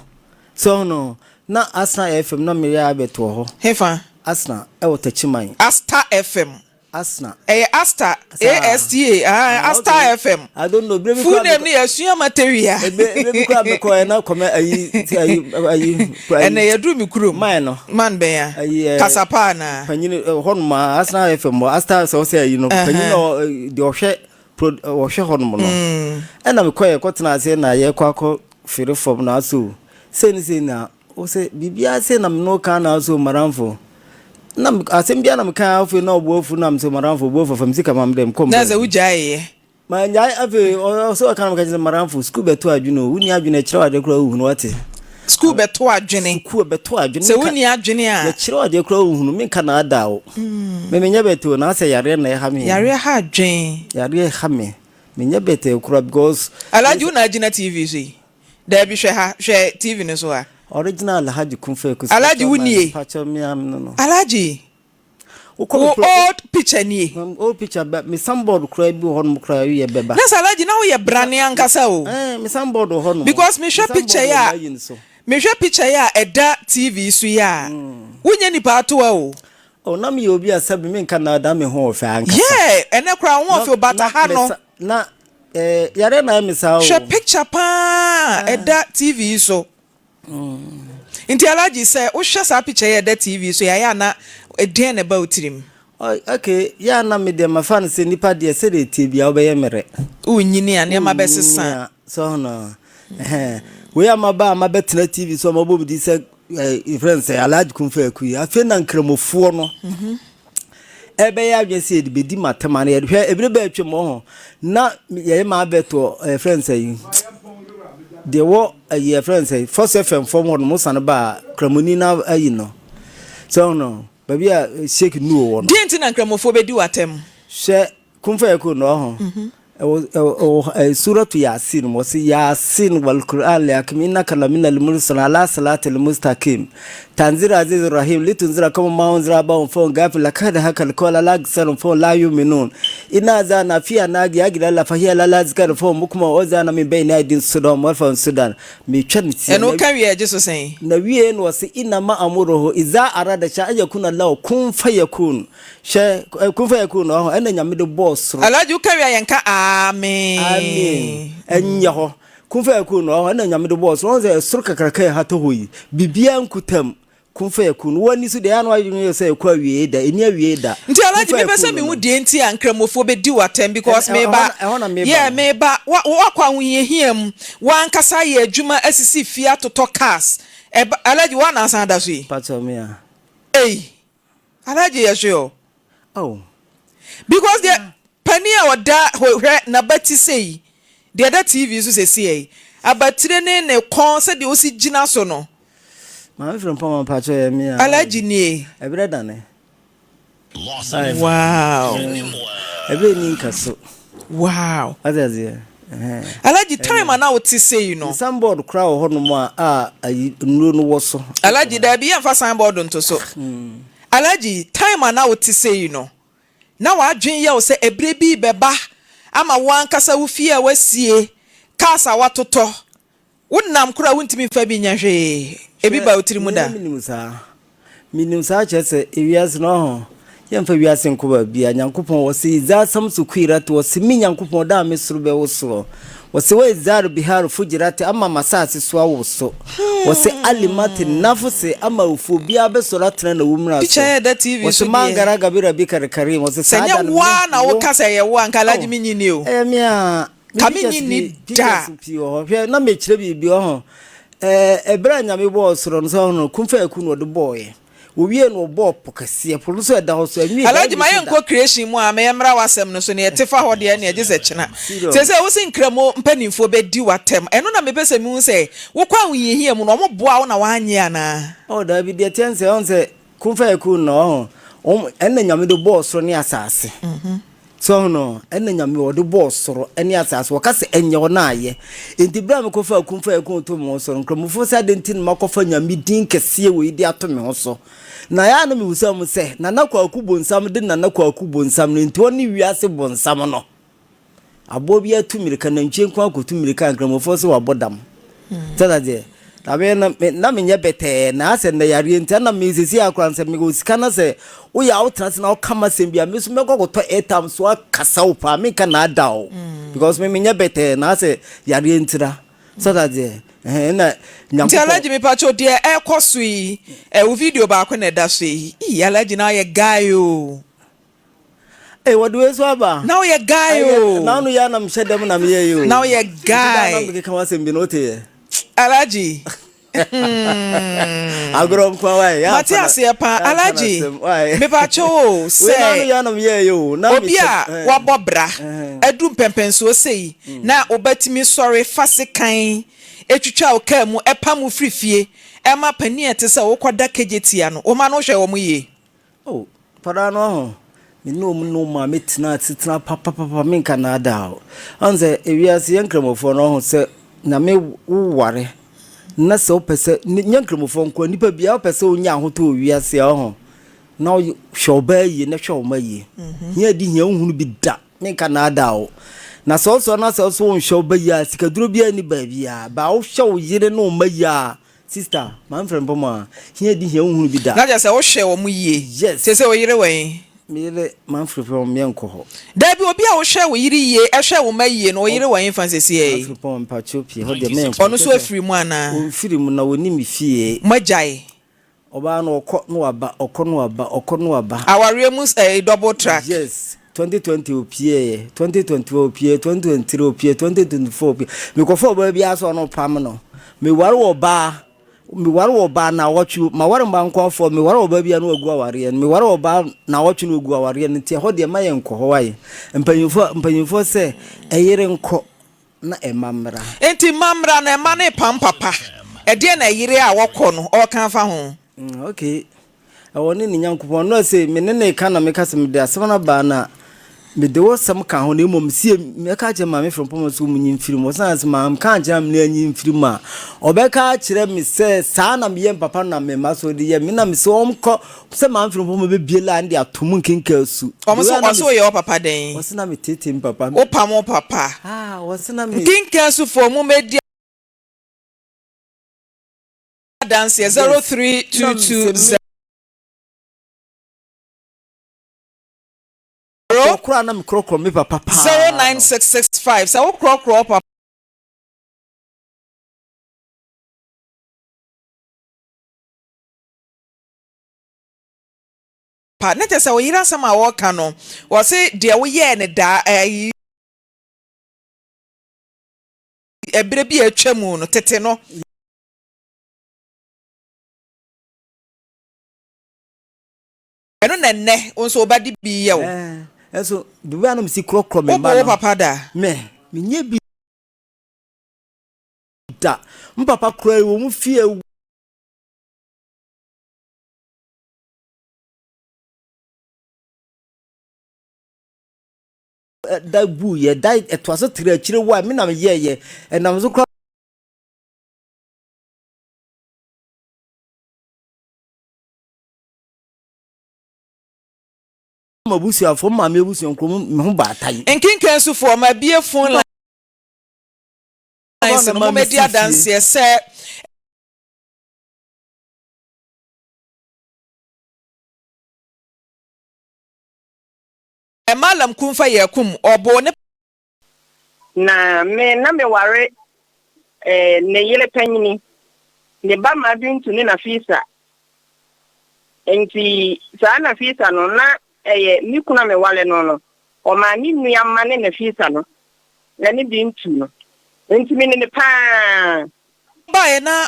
So no, na Asna FM na meyɛ advert wɔ hɔ. Hefa? Asna ɛwɔ Techiman. Asta FM. Asna. Ɛyɛ Asta, A-S-T-A, ah, Asta FM. I don't know. Bere bi Full name no yɛ Asua Matawia. Bere bi kura mekɔ ɛ na kɔmɛ ayi ayi ayi. Ɛnna yɛduru mi kurom. Man no. Man bɛn ya. Ayi ɛ. Kasapa anaa. Panyin hɔ nom a Asna FM hɔ Asta sɛ ɔsɛ ayi no. Panyin na deɛ ɔhwɛ pro ɔhwɛ hɔ nom no. Ɛnna mekɔ yɛ kɔtena ase na yɛkɔ akɔ fere fam na aso sei ne sei na Ɔsɛ biribiara sei na me ne wo ka na so madamfo na asɛm biara na meka afei na ɔbo afu na mesɛ madamfo ɔbo afu fa me sika ma me dɛ mekɔ na sɛ wogyaeɛ manyae afei ɔsɛ ɔka na meka kyerɛ madamfo sukuu bɛto adwene o wonni adwene ɛkyerɛ adeɛ koraa wohunu wate sukuu bɛto adwene sukuu bɛto adwene sɛ wonni adwene a yɛkyerɛ adeɛ koraa wohunu menka na ada o mm. me menyɛ bɛte o na asɛ yareɛ na ɛha me yareɛ ha adwene yareɛ ha me menyɛ bɛte koraa because Alhaji wo na agyina TV so yi Dabi hwɛ ha hwɛ TV no so ha. Original Alhaji Kunfeku Alhaji wo nie. Mpakyɛw me am no no. Alhaji. Wo old picture nie. Old picture bɛ me signboard koraa bi wɔ hɔ nom koraa yɛ bɛba. Na sɛ Alhaji na woyɛ brane ankasa o. Eh me signboard wɔ hɔ nom. Because me hwɛ picture yi a me hwɛ picture yi a ɛda TV so yi a wonyɛ nipa atoa o. Oh na meyɛ obi a sɛbi menka na me ho ɔfɛ ankasa. Yeah ɛnɛ koraa wo ho ɔfɛ o but aha no. Na Eh, yare na ayɛ me saa o. Hwɛ picture paa a ɛda TV yi so. Nti Alhaji sɛ wohwɛ saa picture yi a ɛda TV so yi a, ɛyɛ a na ɛdeɛn na ɛba wo tirim? Okay, yɛ a na me deɛ mafa no sɛ nipa deɛ sɛdeɛ ɛteɛ biara wobɛyɛ mmerɛ. Wonyini a nneɛma bɛsesa. Wonyini a, so ho no. Ɛhɛn. Wei a maba a mabɛtena TV so a mabɔ me din sɛ eh, yɛfrɛ no sɛ Alhaji Kumfa Akui. Afei na nkramofoɔ no. Ɛbɛyɛ adwene sɛ yɛde bɛdi m'atɛm anaa yɛde hwɛ ebire bɛɛ atwam wɔ ho na yɛyɛ maa bɛto ɛfrɛ no sɛ yi. Deɛ ɛwɔ ayi yɛfrɛ no sɛ Force FM fam hɔ nom wosane ba a Kramoni no ayi no. Sɛ wohu no? Baabi a Sheik Nuo wɔ no. Deɛ nti na Nkramofoɔ bɛdi wo atɛm? Hwɛ Kun Fayakun no ɔho. Ɛwɔ ɛwɔ ɛwɔ Suratu Yasin mu wɔsi Yasin wal Qur'an lihakim innaka lamina al-mursalin ala siratil mustaqim tanzil aziz rahim litunzira qawman ma unzira abahum fahum ghafil laqad haqqal qawlu ala aktharihim fahum la yu'minun inna azana fi anagi agilala fahiya lal azkar fahum mukma ozana min bayni aydin sudan warfahum sudan metwa ne tia Ɛno woka wie a ɛgye so sɛn? Na wie no wɔsi innama amuruhu iza arada shay'an an yakuna lahu kun fayakun Hwɛ, kun fa yɛ kun no, ɔho, ɛna Nyame de bɔɔ soro. Alhaji wo ka wie a yɛnka aameen. Aameen, ɛnyɛ hɔ. Kun fa yɛ kun no, ɔho, ɛna Nyame de bɔɔ soro. Ɔho sɛ soro kakraka a ɛhata hɔ yi, biribiara nkuta mu. Kun fa yɛ kun no, wo ani so deɛ, ɛyɛ a na w'adwene yɛ sɛ ɛkɔ awieɛ da, ɛnni awieɛ da. Nti Alhaji mepɛ sɛ mehu deɛ nti a nkramofoɔ bɛdi wo atɛm because meba, yeah meba, woakɔ ahohiahia mu, w'ankasa ayɛ adwuma asisi fie atotɔ cars, ɛba, Alhaji woa na asan da so yi? Pakyɛ me a. Ei. Alhaji yɛ hwee o. Oh. Because deɛ panin a ɔda hwɛ n'abati sei, deɛ ɛda TV so seesei yi, abatire ne ne kɔn sɛdeɛ ɔsi gyina so no. Maame Frimpong mpakyɛ yɛ me a. Alhaji nie. Ɛberɛ dane. Wow. Ɛberɛ ni nka so. Wow. Wate aseɛ. Alhaji time a na wote sei no. Signboard koraa wɔ hɔnom a a ayi nnuro no wɔ so. Alhaji daabi yɛnfa signboard nto so. Alhaji time a na wote sei no na w'adwene yɛ wo sɛ ɛberɛ bi rebɛba ama wo ankasa wo fie a woasie, cars a woatotɔ, Wo nam koraa wontumi nfa bi nyɛ hwee. Ebi ba wo tiri mu da? Hwɛ, me na menim saa. Menim saa kyerɛ sɛ, ewiase no, ɔho, yɛmfa wiase nkɔ baabiara. Nyankopɔn, ɔse, Iza samsu kuirat, ɔse, me Nyankopɔn, da a me soro bɛwosoɔ. Ɔse, wa izar biharu fujirat, ama m'asaase so awoso. Ɔse, alimat nafse, ama awufoɔ biara bɛsɔre atena n'awumena so. Picture a ɛda TV so Ɔse, deɛ. Man garaga bi rabbika al-karim, ɔse, Sɛ saa nyɛ da no, wo ara me, na wo. woka sɛ ɛyɛ wo a, anka Alhaji Oh, mennye nni o. ɛyɛ me a. Me Ka me pictures nyi nni pii, da. pictures pii wɔ hɔ. Hwɛ, na mekyerɛ biribi wɔ ho. Ɛɛ, ɛberɛ a Nyame bɔɔ soro no, sɛ ɔho no, kun fa kun na ɔde bɔɔeɛ. Owie no, ɔbɔɔ po kɛseɛ. Po no nso ɛda hɔ so, ɛnwie da, Alhaji ma ɛnwie so da. yɛnkɔ creation mu a, ma yɛmmra w'asɛm no so, nea ɛte fa hɔ deɛ ɛneɛ gye sɛ kyena. Serious. Seesei wo se Nkramo mpanimfoɔ bɛdi w'atɛm, ɛno na mepɛ sɛ mehu sɛ wokɔ ahohiahia mu no wɔn boa wo na woannye anaa? Oh, daabi, deɛ ɛteɛ ne sɛ, ɔhu sɛ, kun fa kun no, ɔho, wɔn, ɛnna Nyame de bɔɔ soro ne asase. So ahu no? Ɛna Nyame ɔde bɔɔ soro ne asase. Wɔka sɛ ɛnyɛ hɔ na ayɛ. Enti berɛ a mekɔfaa kun faa kun too me ho so no, Nkramofoɔ sɛ adɛn nti na makɔfa Nyame din kɛseɛ wei de ato me ho so? Na ɛyɛ a na mebisa wɔn sɛ, Nana Kwaku Bonsam de Nana Kwaku Bonsam no, enti ɔne wiase bonsam no? Aboa biara tu mmirika, nantwie nko ara kɔtu mmirika a Nkramofoɔ sɛ wabɔ dam. Sɛ na deɛ, na me na me na menyɛ bɛtɛɛ na asɛ nnɛ yareɛ nti ɛna me sisi akora no sɛ mewɔ sika na sɛ woyɛ a wotena ase na woka m'asɛm bi a me nso mɛkɔ akɔtɔ airtime so akasa wo paa menka na ada o because me menyɛ bɛtɛɛ na asɛ yareɛ ntira sɛ na deɛ ɛhɛn na Nti Nyankopɔn Alhaji mepakyɛw deɛ ɛrekɔ so yi ɛ wo video baako na ɛda so yi ii Alhaji na woyɛ guy oo. Ee wɔde wei nso aba. Na woyɛ guy o. Na ano yɛ anam hyɛ dɛm na meyɛ yi o. Na woyɛ guy. Na mekeka w'asɛm bi na wote yɛ. Alhaji. Agorɔ nko wa yɛ. Mate aseɛ paa Alhaji. Mepakyɛw o sɛ. Wei na ano yɛ anam yɛ yi o. Obi a wabɔ bra adu mpɛmpɛnsoɔ sei na wobɛtumi sɔre fa sekan etwitwa wo kaa mu ɛpam wo firi fie ɛma panin a ɛte sɛ wokɔda kejetia no wo ma no wohwɛ wɔn yie. Oh, nkwadaa no aho, me ne wɔn ne wɔn maame tena asetena papapapa, menka naadaa o. Ɔn sɛ ewiase yɛn nkramofoɔ no ɔho sɛ nyame woware na sɛ wopɛ sɛ nyɛ nkramofoɔ nko nipa biara wopɛ sɛ wonya ahotɔ wɔ wiase a ɔho na hwɛ ɔbaa yie na hwɛ ɔma yie. Mhm. Hia di hia wohunu bi da, menka naadaa o. Na sɛ ɔsɔ na sɛ ɔsɔ wonhwɛ ɔba yie a sikaduro biara ni baabiara, baa wohwɛ wo yere ne ɔma yie a Sister, ma nfrɛ mpo ma hia di hia wohunu bi da. Na kyerɛ sɛ wohwɛ wɔn yie. Yes. Seesei wo yere wɔ he? Me yere, ma nfrɛ mpo ma yɛnkɔ hɔ. Dabi, obi a wohwɛ wo yere yie, hwɛ wo mma yie no, wo yere wɔ hefa seesei? Ma nfrɛ mpo ma mpakyɛw pie hɔ deɛ mɛnkɔ. Ɔno nso afiri mu anaa? Ɔmfiri mu na ɔnni me fie. Moagyae? Ɔbaa no ɔkɔ na waba, ɔkɔ na waba, ɔkɔ na waba. Awareɛ mu ɛɛ double track. Yes, 2020 opieeɛ, 2021 opieeɛ, 2023 opieeɛ, 2024 opieeɛ. Mekɔfa ɔbaa biara sɛ ɔno pam no. Meware ɔbaa, meware ɔbaa naawɔtwe, maware mmaa nkoafoɔ, meware ɔbaa biara na wagu awareɛ no, meware ɔbaa naawɔtwe na wagu awareɛ no, nti ɛhɔ deɛ mma yɛnkɔ hɔ wae. Mpanyinfoɔ, mpanyinfoɔ sɛ ɛyere nkɔ. na ɛma mmra. Enti mma mmra no ɛma no repam papa. Ɛdeɛn na ɛyere a wɔkɔ no ɔreka afa ho? Mm, okay. Ɛwɔ ne ne Nyankopɔn. Ɔno sɛ me ne no reka na meka sɛ mede asɛm no aba na mede wo sɛm ka ho na mmom sie mɛka akyerɛ maame Frimpong sɛ ɔmunyi mfiri mu. Ɔsan sɛ manka ankyerɛ maame no anyi mfiri mu a, ɔbɛka akyerɛ me sɛ saa na meyɛ mpapa na me mma so de yɛ me na me sɛ ɔmkɔ sɛ maame Frimpong bɛbie line de ato mu nkenka su. Ɔmo so ɔse woyɛ wo papa dɛn? Ɔse na metete me papa. Wopam wo papa. Ah, ɔse na me. Nkenka sufoɔ mommɛdi adanseɛ 0322 0 Korɔkorɔ a na mekorɔkorɔ me papa paa no. 09665 Sɛ wokorɔkorɔ wo papa. Na kyerɛ sɛ wo yere asɛm a ɔreka no, ɔse deɛ woyɛɛ no daa ɛyi ɛberɛ bi a atwa mu no, tete no. Ɛno na ɛnnɛ wo nso wo ba de bi yɛ wo. Ɛɛ, nso the way a na mesi korɔkorɔ me mma no. Wobɔ wo papa da? Me, menyɛ bi da. Me papa koraa yi, wɔn fie. Da guiɛ, da ɛtoa so tere akyire wa, me na meyɛɛyɛ, ɛnam so koraa. M'abusuafoɔ, me maame abusua nkuro mu, me ho baatae. Nkenkan sufoɔ, mabue phone lines no, mommɛdi adanseɛ sɛ. Mallam Kumfa Yakum, ɔboo ne. Na me, na meware eh, ne yere panyini, ne ba mmaa Bintu ne Nafisa. Enti saa Nafisa no, na ɛyɛ me kunu a meware no no, ɔmaa ne nua mma ne Nafisa no ne Bintu no. Enti menim no paa. Baeɛ na.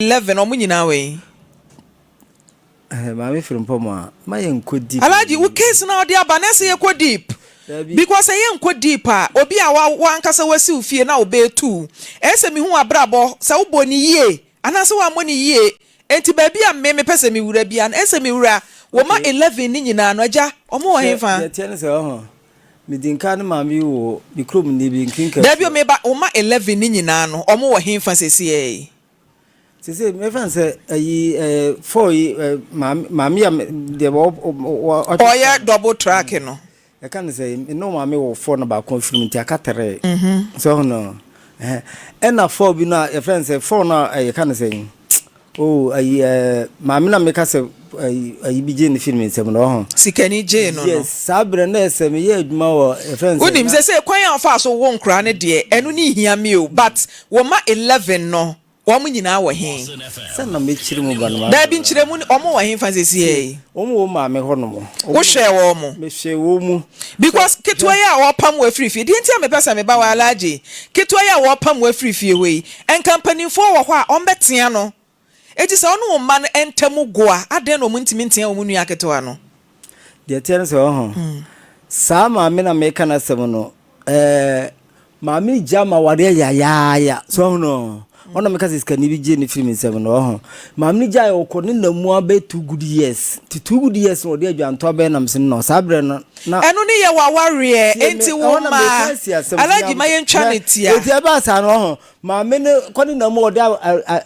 11 ɔmo nyinaa wɔ yi. Eh, maame Frimpong a, ma yɛn nkɔ deep. Alhaji, wo case na ɔde aba na ɛsɛ yɛ kɔ deep. Dabi. Because sɛ yɛn nkɔ deep a, obi a wa wankasa wasi wo fie na ɔbɛɛtu wo. Ɛyɛ sɛ mehu w'abrabɔ, sɛ wo bɔ ne yie anaasɛ wammɔ ne yie. Enti baabi a me mepɛ sɛ me wura biara no, ɛsɛ me wura. Wo ma Okay. 11 ne nyinaa no, agya, ɔmo wɔ Hwɛ, henfa? deɛ ɛteɛ ne sɛ, ɔho, medi nka ne maame yi wɔ me kurom ni bi, Nkinka Dabi o, fie. meba, wo ma 11 ne nyinaa no, ɔmo wɔ henfa sesiɛ yi? Sese mɛfa no sɛ ayi ɛɛ fɔɔ yi ɛɛ maame maame a deɛ wɔ wɔ ɔtwe Ɔyɛ double track no. Yɛka no sɛ me ne maame wɔ fɔɔ no baako afiri mu nti aka tere. So ɔho no ɛhɛn ɛna fɔɔ bi no a yɛfrɛ no sɛ fɔɔ no a yɛka no sɛ oh ayi ɛɛ maame na meka sɛ ayi ayi bi gyee no firi me nsam no ɔho. Sikani gyee no no. Yes saa berɛ no na yɛ sɛ meyɛ adwuma wɔ yɛfrɛ no sɛ. Wonim sese kwan a ɔfaa so wo nkoraa no deɛ ɛno ne hia me o but wo ma 11 no Wɔn nyinaa wɔ he? Sɛ na mɛkyiri mo ba no m'adɔeɛ. Daabi, nkyerɛmu ne, wɔn wɔ hefa seesei yi? Wɔn wɔ maame hɔ nom. Wohwɛɛ wɔn? Mehwɛɛ wɔn mu. Because ketewa yi a wɔrepam wo afiri fie, deɛ nti a mepɛ sɛ meba hɔ Alhaji, ketewa yi a wɔrepam wo afiri fie hɔ yi, nka mpanimfoɔ wɔ hɔ a wɔbɛtea no. Enti sɛ wo ne wo mma no ntam go a, adɛn na wɔntumi ntea wɔn nua ketewa no? Deɛ ɛteɛ ne sɛ, ɔho, saa maame no a mereka n'asɛm no, ɛɛ, Maame no gyaa m'awareɛ yayaaya. So ɔho no? Ɔna meka sɛ sikani bi gyee no firi me nsam no, ɔho. Maame no gyaeɛ ɔkɔ ne nna mu abɛyɛ 2 good years. Nti 2 good years no ɔde adwanto abɛyɛ nam se no. Saa berɛ no na. Ɛno ne yɛ w'awareɛ, Tie me, enti wo ɛhɔ na mma. meka asi asɛm so Alhaji ma yɛntwa no Hwɛ, tia. enti ɛbaa saa no, ɔho. Maame no kɔ ne nna mu ɔde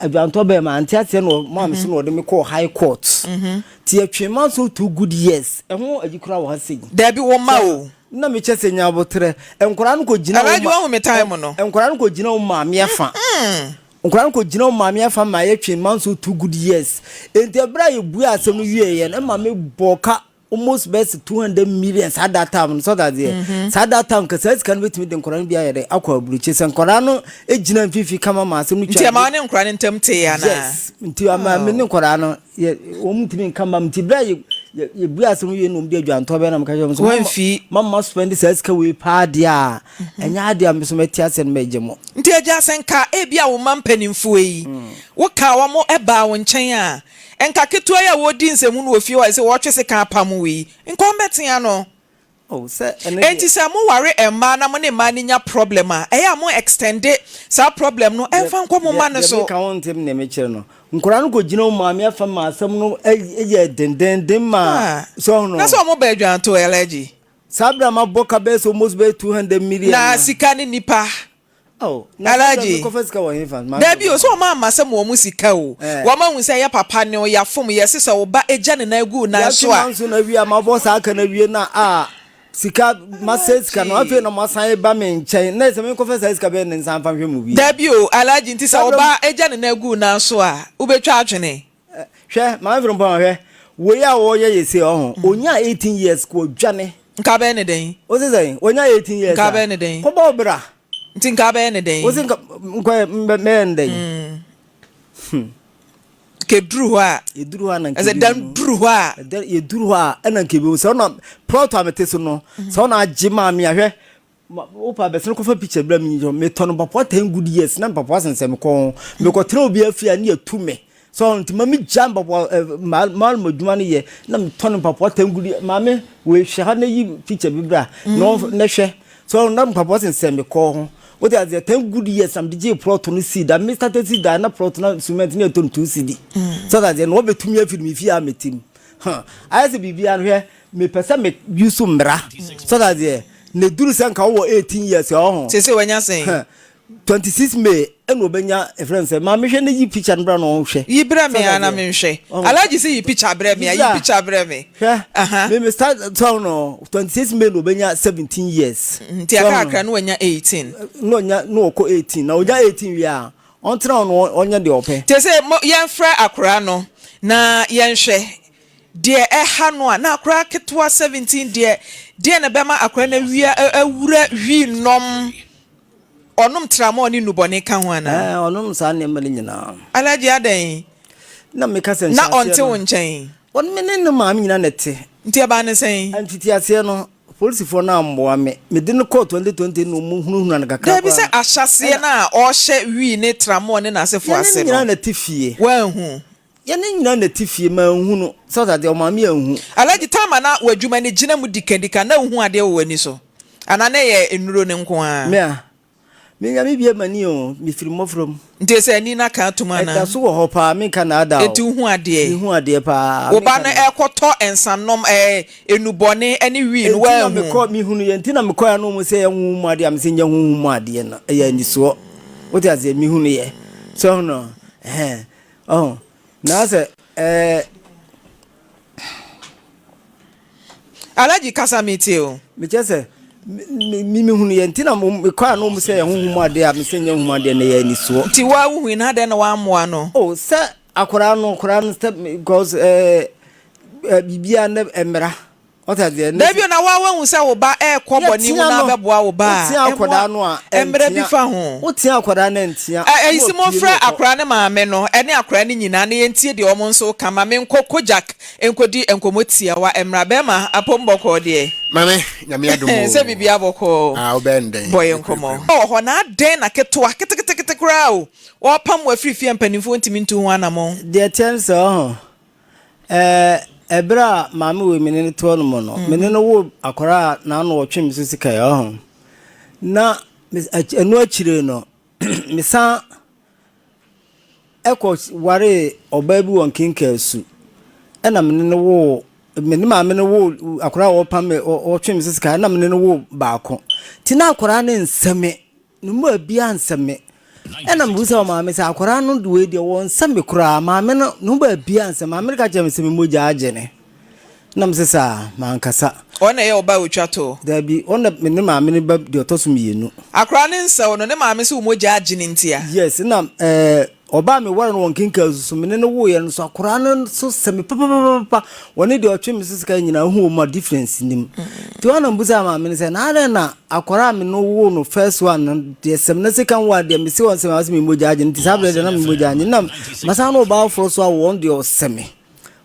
adwanto abɛyɛ me, ante aseɛ na ɔmaa me so na ɔde me kɔɔ high court. Nti yɛtwee manso 2 good years. Ɛho ayi koraa wɔ ha sei. Dabi, wo mma o. Nna mekyɛ sɛ nya aboterɛ. Nkwadaa no kɔgyina wo Alhaji ma wahu me time no. Nkwadaa no kɔgyina wo maame afa. Nkwadaa no kɔgyina wo maame afa ma yɛtwe manso 2 good years. Enti ɛberɛ a yɛbuee asɛm no wieeɛ no, ɛma me bɔɔ ka almost bɛyɛ sɛ 200 million saa that time no. So ɔte aseɛ? Saa that time nka saa sika no bɛtumi de nkwadaa no bi ayɛ dɛ akɔ aburokyire. Sɛ nkwadaa no gyina mfimfini kama ma asɛm no Nti twa ɛma wo ne nkwadaa no ntam tee anaa? Yes. Nti ama me ne nkwadaa no yɛ wɔn ntumi nka mma me. Nti berɛ a yɛ. Yɛbue asɛm wie na wɔde adwantɔ bɛn na meka kyerɛ wɔn sɛ Wamfi. mama spend saa sika wei paa deɛ a, ɛnyɛ adeɛ a me nso mɛte aseɛ no mɛgye mo. Nti agya sɛ nka ebia wo mma mpanimfoɔ yi, wokaa wɔn baa wo nkyɛn a, nka ketewa yi a wɔredi nsɛmhunu wɔ fie hɔ a ɛsɛ wɔtwe sekan apam wo yi, nka wɔbɛtea no. Oh, sɛ ɛno deɛ. Enti sɛ mo ware mmaa na mo ne mmaa no nya problem a, ɛyɛ a mo extende saa problem no Deɛ, ɛmfa nkɔ mo deɛ, mma no deɛ so. meka wo ntem deɛ mekyerɛ no. Nkwadaa no kɔgyina wo maame afa ma asɛm no yɛ dendenden ma Ah, so ɔho na no. sɛ wɔn ba adwanto allergy. Saa berɛ a mabɔ ka bɛyɛ sɛ almost bɛyɛ 200 million Na no. sika ne nipa. Oh, na saa berɛ Allergy. mekɔfa sika wɔ hefa? Maame Dabi o, Frimpong. sɛ wɔn amma sɛ mo wɔn sika o. Eh. Wɔn ahu sɛ ɛyɛ papa ne o, yɛafom, yɛse sɛ wo ba gya ne nan gu wo nan Yɛatwe so a. manso no awie a mabɔ saa ka no awie na a sika masɛ sika no afei na moasan ba me nkyɛn na sɛ menkɔfa saa sika bɛyɛ ne nsa mfa nhwɛ mu bio. Dabi o, Alhaji, nti sɛ wo Saa ba gya ne nan gu wo nan so a, wobɛtwa atwene? Hwɛ, Maame Frimpong, hwɛ, wei a wɔyɛ yɛ sei ɔho, ɔnyaa 18 years kɔ ɔdwane. Nka bɛyɛ ne dɛn? Wo se sɛn? Ɔnyaa 18 years Nka a, bɛyɛ ne dɛn? kɔbɔ wo bra. Nti nka bɛyɛ ne dɛn? Wo se nka, nkɔyɛ, mɛyɛ ne dɛn? Hmm. Kɛduru hɔ a. Yɛduru hɔ a na nka Ɛsɛ dan duru hɔ a. Yɛduru hɔ a ɛna nka ebi sɛ ɔna plot a mete so no sɛ ɔna agye maa me ahwɛ wopa bɛsɛn kɔfa picture bra mi nyɛ metɔ no mpapoa 10 good years na mpapoa sensɛn me kɔn mekɔtena obi afie a ne yɛtu me sɛ ɔno nti ma me gya mpapoa malmo adwuma no yɛ na metɔ no mpapoa 10 good years maame wei hwɛ ha na yi picture bi bra na hwɛ sɛ ɔno na mpapoa sensɛn me kɔn ho Wote aseɛ? Ten good years na mede gyee plot no sii da. Me started sii da na plot na cement na ɛtɔ no 2 cedi. So wote aseɛ? Na wɔbɛtumi afiri me fie a mete mu. Huh. Ayɛ sɛ biribiara no hwɛ, mepɛ sɛ me use mmara. So wote aseɛ? Na ɛduru sɛ nka wowɔ 18 years a ɔho. Seesei wanya sɛn? Huh. 26 May ɛna ɔbɛnya ɛfrɛ no sɛ maame hwɛ na yi picture no bra na ɔnhwɛ. Yi brɛ me So wote a na aseɛ? menhwɛ. Ɔho. Alhaji se yi picture brɛ me a, Yi yi bra. picture brɛ me. Hwɛ, Aha. me me start sɔn no 26 May na ɔbɛnya 17 years. Nti aka kakra na wanya 18. Na ɔnya na ɔkɔ 18 na ɔnya 18 wie a ɔntena hɔ na ɔnyɛ deɛ ɔpɛ. Te sɛ mo yɛnfrɛ akwaraa no na yɛnhwɛ deɛ ɛha no a na akwaraa ketewa 17 deɛ deɛ na ɛbɛma akwaraa no awia awura wii nom ɔnom tramɔɔ ne nnubɔne ka ho anaa? Ɛɛ ɔnom saa nneɛma no nyinaa. Alhaji adɛn? Na meka sɛ Na ɔnte nhyɛaseɛ wo no nkyɛn? ɔne me ne ne maame nyinaa na ɛte. Nti ɛbaa ne sɛn? Mfitiaseɛ no Polisifoɔ no ammoa me. Mede no kɔɔ 2020 na wɔn hunahuna no kakra Dabi koraa sɛ no, ahyɛaseɛ ɛna. no a ɔrehyɛ wii ne tramɔɔ ne n'asefoɔ Yɛne no ase no, nyinaa na ɛte fie. woanhu? Yɛne no nyinaa na ɛte fie, manhu no. Sɛ wote aseɛ, ɔmaa me anhu. Alhaji, time a na w'adwuma no gyina mu dikadika, na wohu adeɛ wɔ w'ani so? Anaa na ɛyɛ nnuro no nko ara? Me a? Me Nyame bue m'ani o, mefiri mmɔfra mu. Nti sɛ ani no aka atom anaa? Ɛda so wɔ hɔ paa, menka naadaa o. Enti wohu adeɛ? Mehu adeɛ paa, Wo ba menka no naadaa. ɛrekɔtɔ nsanom, ɛɛ, nnubɔne ne wii no, Enti na woanhu? mekɔ, mehunuiɛ, nti na mekɔɛ a na wɔn sɛ ɛyɛ honhom mu adeɛ a, mese nyɛ honhom mu adeɛ no, ɛyɛ anisoɔ. Wote aseɛ? Mehunuiɛ. So ahu no? Ɛhɛn. Ɔho. Na sɛ, ɛɛ. Alhaji kasa me tie o. Me kyerɛ sɛ me me me hunu yɛ nti na me kɔ a na wɔn sɛ yɛ honhom mu adeɛ a me sɛ nyɛ honhom adeɛ na yɛ anisoɔ. Nti wo a wo hui no adɛn na wammoa no. Oh sɛ akwadaa no akwadaa no sɛ because ɛɛ eh, biribiara ne mmara ɔte aseɛ. Dabi o na wo a wahu sɛ wo ba ɛrekɔ bɔne mu na abɛboa wo ba a ɛmmoa mmara bi fa ho. Wotea akwadaa no antea. Ɛ ɛyi si monfrɛ akwadaa no maame no ɛne akwadaa no nyinaa na yɛntie deɛ wɔn nso ka ma menkɔ Kojak Nkɔdi nkɔmmɔ tiawa mmra. Bɛɛma, apom bɔkɔɔ deɛ. Maame, Nyame adom oo. Sɛ biribiara bɔkɔɔ. Ah, wobɛyɛ no dɛn? Bɔ yɛn nkɔmmɔ. Wɔ hɔ na adɛn na ketewa, keteketekete koraa o, wɔrepam wo afiri fie a mpanimfoɔ ntumi ntu ho anammɔn? Deɛ ɛteɛ ne sɛ, ɔho, ɛɛ, ɛberɛ a maame wei me ne no te hɔ nom no, me ne no woo akwadaa a n'ano ɔtwe me so sika yi, ɔho. Na ɛno akyire no, mesan kɔ waree ɔbaa bi wɔ Nkenkasu, ɛna me ne no woo, me ne maame no woo akwadaa a ɔpam me, ɔtwe me sika, ɛna me ne no woo baako. Nti na akwadaa no nsɛ me, ne mu baabiara nsɛ me. Ɛna mebisa wɔ maame sɛ akwadaa no wei deɛ wɔnsɛ me koraa, maame no ne ho baabiara nsɛ me. Maame no ka kyerɛ me sɛ me mogya agye ne. Na mese saa, mankasa. Ɔno na ɛyɛ ɔba a ɔtwa toɔ? Dabi, ɔno na me ne maame no ba deɛ ɔtɔ so mmienu. Akwadaa no nsɛw no, ne maame se wo mogya agye no ntia? Yes, na eh, ɔbaa a meware no wɔ Nkenkaa so, me ne no woeɛ no nso, akwadaa no nso sɛ me papapapapa. Ɔne deɛ ɔtwe me so sika nyinaa, wohu wɔn mu a difference nnim. Nti hɔ na mebisaa maame no sɛ, na adɛn na akwadaa a me ne no woo no first one no deɛ sɛ me ne second one deɛ mese ɔnsɛ me a ɔse me mogya agye no, nti saa berɛ deɛ na me mogya annye no. Na masan ne ɔbaa foforɔ nso awo, ɔno deɛ ɔsɛ me.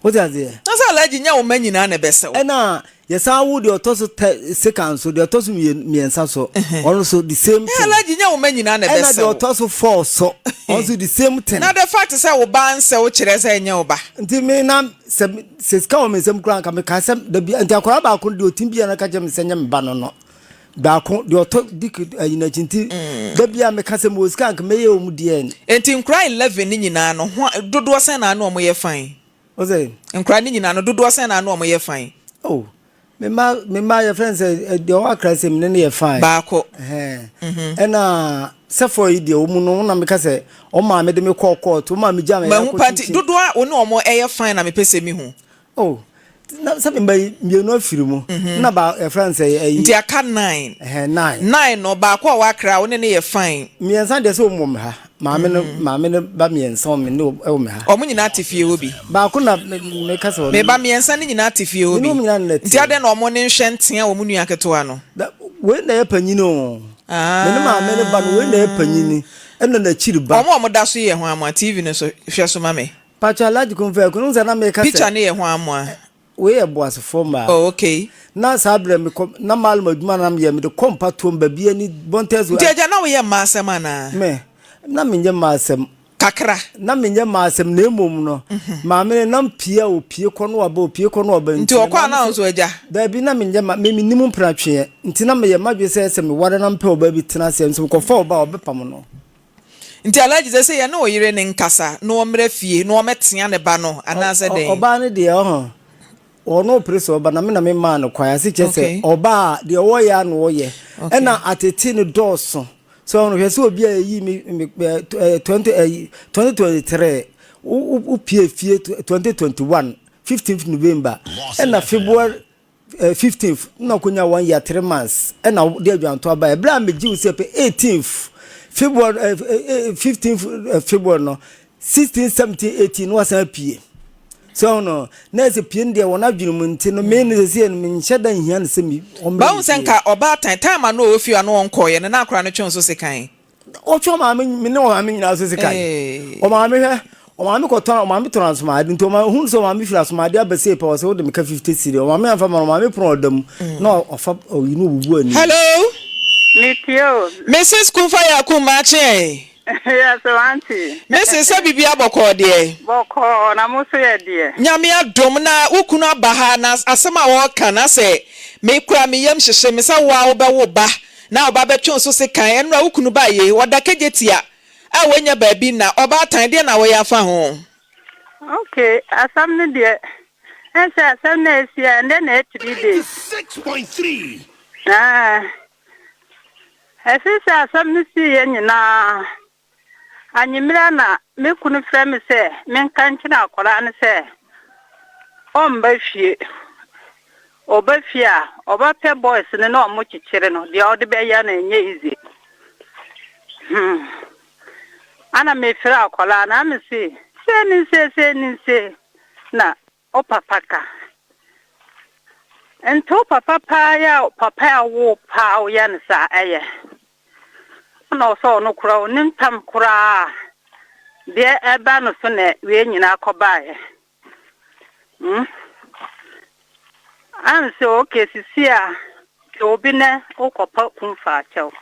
Wote aseɛ? Na sɛ Alhaji nyɛ wo mma nyinaa na ɛbɛsɛ wo. Ɛna yɛsan wo deɛ ɔtɔ so tɛ second so deɛ ɔtɔ so mmiɛnsa so ɔno nso the same thing. Alhaji nyɛ wo mma nyinaa na ɛbɛsɛ wo. Ɛna deɛ ɔtɔ so four so ɔno nso the same thing. Na the fact sɛ wo ba nsɛ wo kyerɛ sɛ ɛnyɛ wo ba. Nti me na sɛ sɛ sika wɔ me nsam koraa nka meka sɛ dabi nti akwadaa baako deɛ ɔtim biara no ka kyerɛ me sɛ nyɛ me ba no no baako deɛ ɔtɔ di ayi n'akyi nti mm. dabi a meka sɛ mewɔ sika nka mɛyɛ wɔn deɛ. Nti nkwadaa 11 ne nyinaa no ho dodoɔ sɛn na ano wɔn yɛ fine. Ɔsɛ. Nkwadaa no nyinaa no, dodoɔ sɛn na ano wɔn yɛ fine? Oh, me mma, me mma yɛfrɛ no sɛ eh, deɛ ɔwɔ akra sɛ mene no yɛ fine. Baako. Ɛhɛn. Mhm. Ɛna sɛfo yi deɛ wɔn no, wɔn na meka sɛ wɔn maame de me kɔɔ kɔɔto, wɔn maame gya me Mahu pa nti, dodoɔ a wɔne wɔn ɛyɛ fine na mepɛ sɛ mehu. Oh, na sɛ me mma yi mmienu afiri mu, mhm. na ba yɛfrɛ no sɛ ɛyi. Nti aka nine. Ɛhɛn, nine. Nine no, baako a ɔwɔ akra, wo ne no yɛ fine. Mmiɛnsa deɛ sɛ wɔn wɔ me ha. Maame no maame no ba mmiɛnsa wɔn ne wɔ me ha. Wɔn nyinaa te fie hɔ bi. Baako na me ka sɛ wɔn. Me ba mmiɛnsa no nyinaa te fie hɔ bi. Me ne wɔn nyinaa na te. Nti adɛn na wɔn ne nhwɛ ntea wɔn nua ketewa no? Da wei na ɛyɛ panyin o. Ah. Me ne maame no ba no wei na ɛyɛ panyin ɛna n'akyiri ba. Wɔn a wɔda so yɛ hwan amoa? TV no so hwɛ so ma me. Pacho Alhaji Kumfɛ kunu sɛ na meka sɛ. Picture no yɛ hwan amoa? Wei yɛ boasefoɔ mmaa. Oh okay. Na saa berɛ mekɔ na mallam adwuma na meyɛ mede kɔ mpatoam baabi ani bɔntɛn so. Nti agya na woyɛ mmaa asɛm anaa? Me na menyɛ mmaa asɛm. Kakra. Na menyɛ mmaa asɛm na mmom no maame no nam pie a opie kɔ no aba opie kɔ no aba nti. Nti ɔkɔ a na wo nso agya? Daabi na menyɛ ma me mennim mpenatweɛ nti na meyɛ m'adwene sɛ sɛ meware na mepɛ ɔbaa bi tena ase a nso mekɔfa ɔbaa a ɔbɛpam no. Nti Alhaji sɛ sɛ yɛne wo yere no nkasa na ɔmmra fie na ɔmmɛtea ne ba no anaasɛ dɛn? Ɔbaa no deɛ ɔho ɔno ɔpere sɛ ɔba na me na me maa no kwan ase kyerɛ sɛ ɔba a deɛ ɔyɛ a na ɔyɛ ɛna atete no dɔɔso sɛ ɔno hwɛ sɛ obi a ɛyi me me 20 2023 wo pie fie 2021 15th November ɛna February 15th na ɔkɔnya one year three months ɛna ɔde adwanto aba ɛberɛ a megye wo sɛ pɛ 18th February 15th February no 16 17 18 na wasan apue sɛ ɔno na ɛsɛ pie no deɛ wɔn adwene mu nti no me no sɛ no menhyɛ da nhia no sɛ me ɔmmrɛ me fie. Nka ɔbaatan time a na ɔwɔ fie a na ɔnkɔɔyɛ no na akora no twe nso sekan. Ɔtwe ɔmaame me ne ɔmaame nyinaa so sekan. Ɔmaame hwɛ ɔmaame kɔtɔn ɔmaame tɔn asomaade nti ɔmaame ohun sɛ ɔmaame firi asomaade aba sei pɛ ɔsɛ wode meka 50 cedi ɔmaame anfa ma no ɔmaame pono ɔda mu na ɔfa ɔyi no obubu ani. Hello. Metie o. Mrs. Kumfa Yakum makye ɛ. Yes o auntie. Mrs. Sɛ biribiara bɔkɔɔ deɛ. Bɔkɔɔ na mo nso yɛ deɛ. Nyame adom na wo kunu aba ha na asɛm a ɔreka no asɛ me koraa me yam hyehye me sɛ wo a wobɛwo ba Na ɔba bɛtwe wo so sekan. Ɛnora wo kunu bae yei, ɔda kegyetia a wanya baabi nna. Ɔbaatan, deɛn na woyɛ afa ho? Ok, asɛm no deɛ, ɛn sɛ asɛm no a asi a, ɛndɛ na ɛyɛ 3 days. Ɛɛ, ɛfiri sɛ asɛm no siiɛ nyinaa, Anwummerɛ na me kunu frɛ me sɛ menka nkyerɛ akwadaa no sɛ ɔmma fie. Ɔba fie a, ɔbɛpɛ boys no na ɔmo kyekyere no, deɛ ɔde bɛyɛ no ɛnyɛ easy. Hmm. Ana mefrɛ akwadaa no, na mese sei ne sei, sei ne sei na wo papa ka. Nti wo papa paa yɛ a papa a ɔwoo paa woyɛ no saa ɛyɛ. Ɛna ɔsɛ ɔno koraa ɔnim tam koraa deɛ ɛba no so na wei nyinaa kɔbaeɛ. Hmm. Am sɛ okay sisi a sɛ obi nɛ wokɔpa kum fa akyɛw.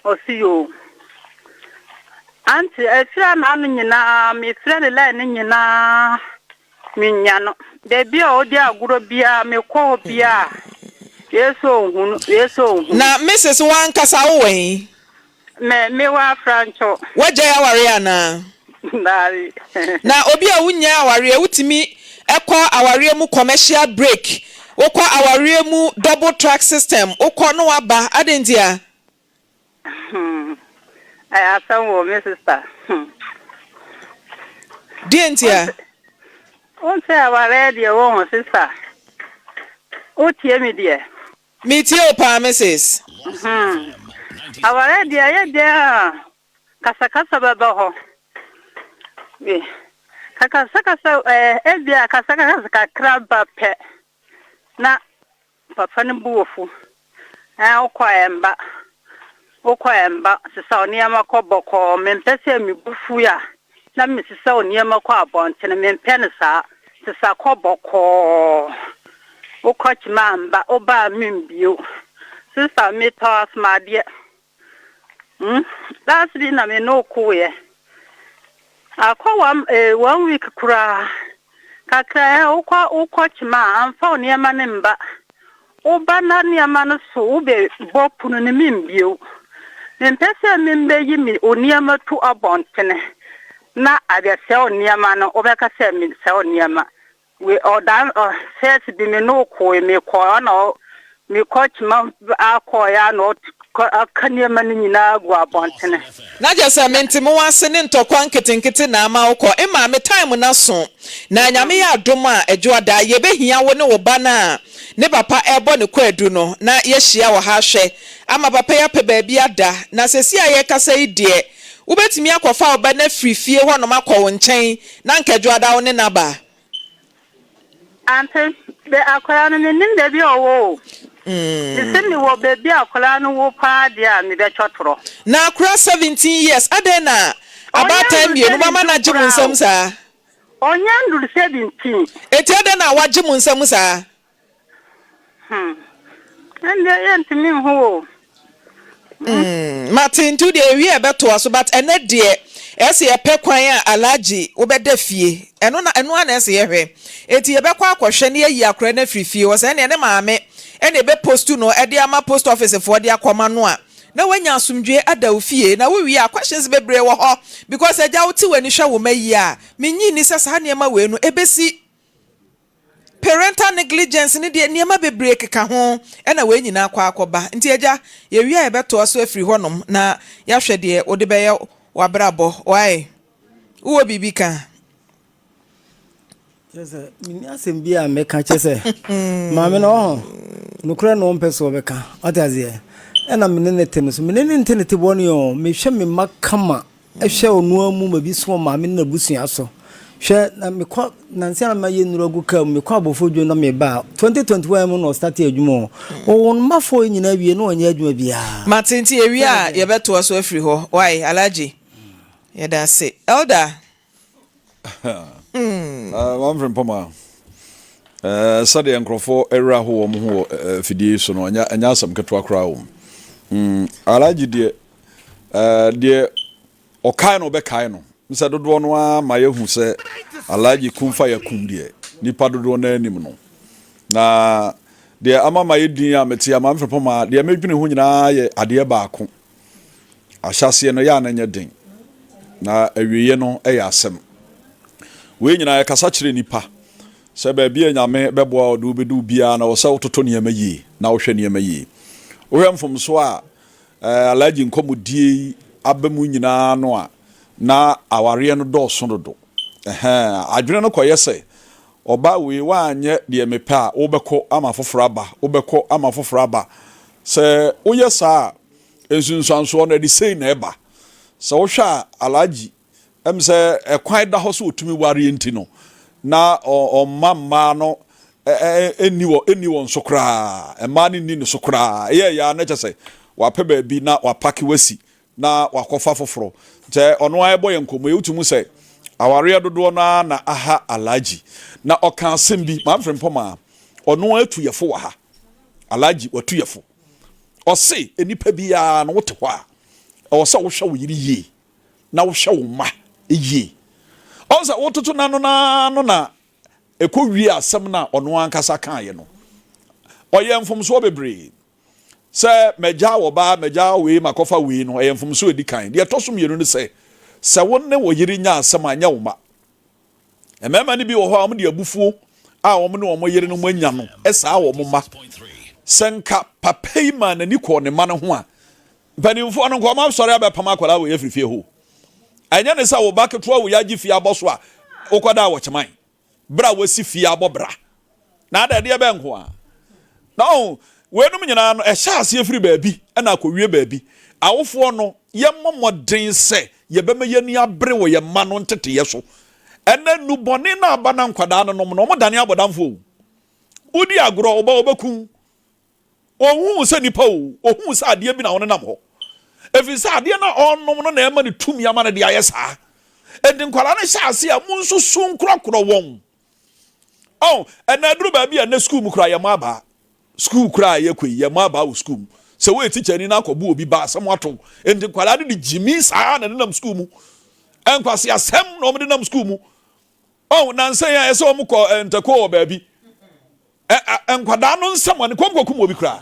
Ɔsi yoo. Aunty, ɛfiri anaa no nyinaa mefrɛ ne line no nyinaa mennya no. Baabi a ɔdi agorɔ biara mekɔ hɔ biara wei sɛ ɔnhu no wei sɛ ɔnhu no. Na Mrs. Wo ankasa wowɔ he? Me mewɔ Afrancho. Woagyae awareɛ anaa? Daabi. Na obi a wonnyae awareɛ, wotumi kɔ awareɛ mu commercial break, wokɔ awareɛ mu double track system, wokɔ na woaba, adɛn ntia? Hmm. Ɛyɛ asɛm wɔ me sister. Hmm. Deɛ ntia? Wonte awareɛ deɛ wɔ ho sister. Wotie me deɛ? Metie wo paa Mrs. Hmm. Awareɛ deɛ ɛyɛ deɛ a kasakasa bɛba hɔ. Kakasakasa ɛɛ ebia kasakasa kakra ba pɛ na papa no bu wo fo. Ɛɛ wokɔ a ɛmba. Wokɔ a ɛmba. Sesa wo nneɛma kɔ bɔkɔɔ. Mempɛ sɛ me bo fu a na mesesa wo nneɛma kɔ abɔntene. Mempɛ no saa. Sesa kɔ bɔkɔɔ. Wokɔ kyima amba, woba a membio. Sister metɔ asomadeɛ. Hmm, last bi na me ne wo koeɛ. Akɔ one, eh, one week koraa. Kakra eh, wokɔ, wokɔ kyima a, amfa wo nneɛma no mba. Woba na nneɛma no so, wobɛ bɔ pono no membio. Mempɛ sɛ membɛyi me wo nneɛma tu abɔntene. Na abɛsɛe wo nneɛma no, wobɛka sɛ mesɛe wo nneɛma. We ɔdan ɔ first bi me ne wo koe, mekɔe ɔna ɔ mekɔ kyima akɔe a na ɔkɔ aka nneɛma no nyinaa agu abɔntene. Na kyerɛ sɛ mente mo ase ne ntɔkwa nketenkete na ama wokɔ. Mmaa me time no aso. Na Nyame yɛ adom a Adwoada yɛbɛhia wo ne wo ba no a ne papa rebɔ ne kwaadu no na yɛahyia wɔ ha ahwɛ ama papa yi apɛ baabi ada. Na seesei a yɛrekasa yi deɛ Wobɛtumi akɔfa wo ba no afiri fie hɔnom akɔ wo nkyɛn na anka Adwoada wo ne no aba? Ante, bɛ akwadaa no mennim baabi a ɔwɔ o. Mese mewɔ baabi a akwadaa no wɔ paa deɛ a mebɛtwa torɔ. Na akora 17 years adɛn na abaatan mmienu moama no agye mo nsam saa? Ɔnnya nnuru 17. Enti adɛn na wagye mo nsam saa? Hmm. Ɛndeɛ yɛntumi nhu o. Hmm. Mate nti deɛ ewie ɛbɛtoa so but ɛnɛ deɛ ɛsɛ yɛpɛ kwan a Alhaji wobɛda fie ɛno na ɛno ara na ɛsɛ yɛhwɛ eti yɛbɛkɔ akɔhwɛ na yɛayi akora no afiri fie hɔ sɛ ɛnneɛ ne maame ɛna ɛbɛ post no ɛde ama post office foɔ de akɔma no a na wanya asomdwie ada wo fie na wowie a questions bebree wɔ hɔ because agya wote w'ani hwɛ wo mma yie a mennye nni sɛ saa nneɛma wei no ɛbɛsi Parental negligence no deɛ nneɛma bebree keka ho na wei nyinaa kɔ akɔba. Nti agya, yɛwie a yɛbɛtoa so afiri hɔnom na yɛahwɛ deɛ wode bɛyɛ w'abrabɔ. Wai? Wowɔ biribi ka? Kyerɛ sɛ, menni asɛm bi a mɛka kyerɛ sɛ maame no ɔho nokorɛ na ɔmpɛ sɛ ɔbɛka. Wate aseɛ? Ɛna me ne ne te no so. Me ne ne nte ne te bɔne o. Mehwɛ me mma kama. Hwɛ ɔno ara mu ma bi so maame ne n'abusua so. Hwɛ na mekɔ nansi a na mayɛ nnuro agu kaa mu mekɔ abɔfo dwom na meba a 2021 mu na ɔstate adwuma o. Wɔwɔ no mmafoɔ yi nyinaa wie na ɔnyɛ adwuma biara. Mate nti yɛwie a yɛbɛtoa so afiri hɔ wai Alhaji yɛda ase Elder. Maame Frimpong sɛdeɛ nkurɔfoɔ werɛ aho wɔn ho wɔ afidie yi so no ɛnyɛ asɛm ketewa koraa o. Alhaji deɛ deɛ ɔkae no ɔbɛkae no sɛ dodoɔ no ara ma yɛhu sɛ Alhaji kum fa yɛkum deɛ nipa dodoɔ no anim no na deɛ ama ma yɛ din a mete a Maame Frimpong ma deɛ medwene ho nyinaa yɛ adeɛ baako. Ahyɛaseɛ no, ɛyɛ a na ɛnyɛ den, na awieeɛ no yɛ asɛm. Wei nyinaa yɛkasa kyerɛ nnipa sɛ baabi a Nyame bɛboa wo de wobɛdu biara no, ɛwɔ sɛ wototo nneɛma yie na wohwɛ nneɛma yie. Wohwɛ mfomsoɔ a eh, Alhaji nkɔmmɔdie yi aba mu nyinaa no a, na awareɛ no dɔɔso dodo. Ɛhɛn, adwene no kɔyɛ sɛ ɔbaa wei woanyɛ deɛ mepɛ a wobɛkɔ ama foforɔ aba, wobɛkɔ ama foforɔ aba. Sɛ woyɛ saa a, Nsunsuansoɔ no, ɛde sei na ɛba. Sɛ wohwɛ a, Alhaji, ɛm sɛ ɛkwan da hɔ sɛ ɔtumi wareɛ nti no, na ɔmma mmaa no nni wɔ nni wɔn so koraa. Mmaa no nni ne so koraa. Ɛyɛ ɛyɛ a na kyɛ sɛ wapɛ baabi na wapake wasi na wakɔfa foforɔ. Sɛ ɔno ara ɛbɔ yɛn nkɔmmɔ yi, wotumi hu sɛ awareɛ dodoɔ no ara na aha Alhaji. Na ɔka asɛm bi, Maame Frimpong, ɔno ara tu yɛ fo wɔ ha. Alhaji, watu yɛ fo. Ɔse nnipa biara no wote hɔ a, ɛwɔ sɛ wohwɛ wo yere yie na wohwɛ wo mma yie. Ɔn sɛ wototo n'ano naa no na ɛkɔ wie asɛm no a ɔno ankasa kaeɛ no. Ɔyɛ mfomsoɔ bebree. Sɛ magya wɔ baa, magya wei, makɔfa wei no, ɛyɛ mfomsoɔ ɛdi kan. Deɛ ɛtɔ so mmienu ne sɛ, sɛ wo ne wo yere nya asɛm a, nyɛ wo mma. Mmarima no bi wɔ hɔ a wɔde abufuo a wɔn ne wɔn yerenom anya no saa wɔn mma. Sɛ nka papa yi maa n'ani kɔɔ ne mma no ho a, mpanimfoɔ no nka wɔn asɔre abɛpam akwadaa wɔ afiri fie hɔ. Ɛnyɛ ne sɛ wo ba ketewa wɔ agye fie abɔ so a wokɔda a wɔkyeman berɛ a wasi fie abɔ bra. Na ada ɛdeɛ bɛn nko a. Na ɔho, weinom nyinaa no, ɛhyɛ aseɛ firi baabi na akɔwie baabi. Awofoɔ no, yɛmmɔ mmɔden sɛ yɛbɛma yɛn ani abere wɔ yɛn mma no nteteyɛ so. Ɛnnɛ, nnubɔne no aba na nkwadaa no nom no, wɔdane abɔdamfoɔ o. Wodi agorɔ, wo ba ɔbɛku wo. Ɔnhu sɛ nipa o, ɔhu sɛ adeɛ bi na ɔnenam hɔ. Ɛfiri sɛ adeɛ no a ɔrenom no na ɛma no tumi ama no de ayɛ saa. Enti nkwadaa no hyɛ ase a, monsusu nkorɔkorɔ wɔn. Ɔn, ɛnɛ aduru baabi a ɛnɛ sukuu mu koraa yɛmmɔ abaa. Sukuu koraa a yɛkɔ yi, yɛmmɔ abaa wɔ sukuu mu. Sɛ woyɛ tikyani na akɔbo obi ba a, asɛm ato wo. Enti nkwadaa no de gyimi saa na ɛnenam sukuu mu. Nkwaseasɛm na wɔde nam sukuu mu. Ɔn, nansa yi a ɛsɛ wɔn kɔ eh, ntɛko wɔ baabi. Ɛ, ɛ, nkwadaa no nsɛm wɔne kɔm kɔkum obi koraa.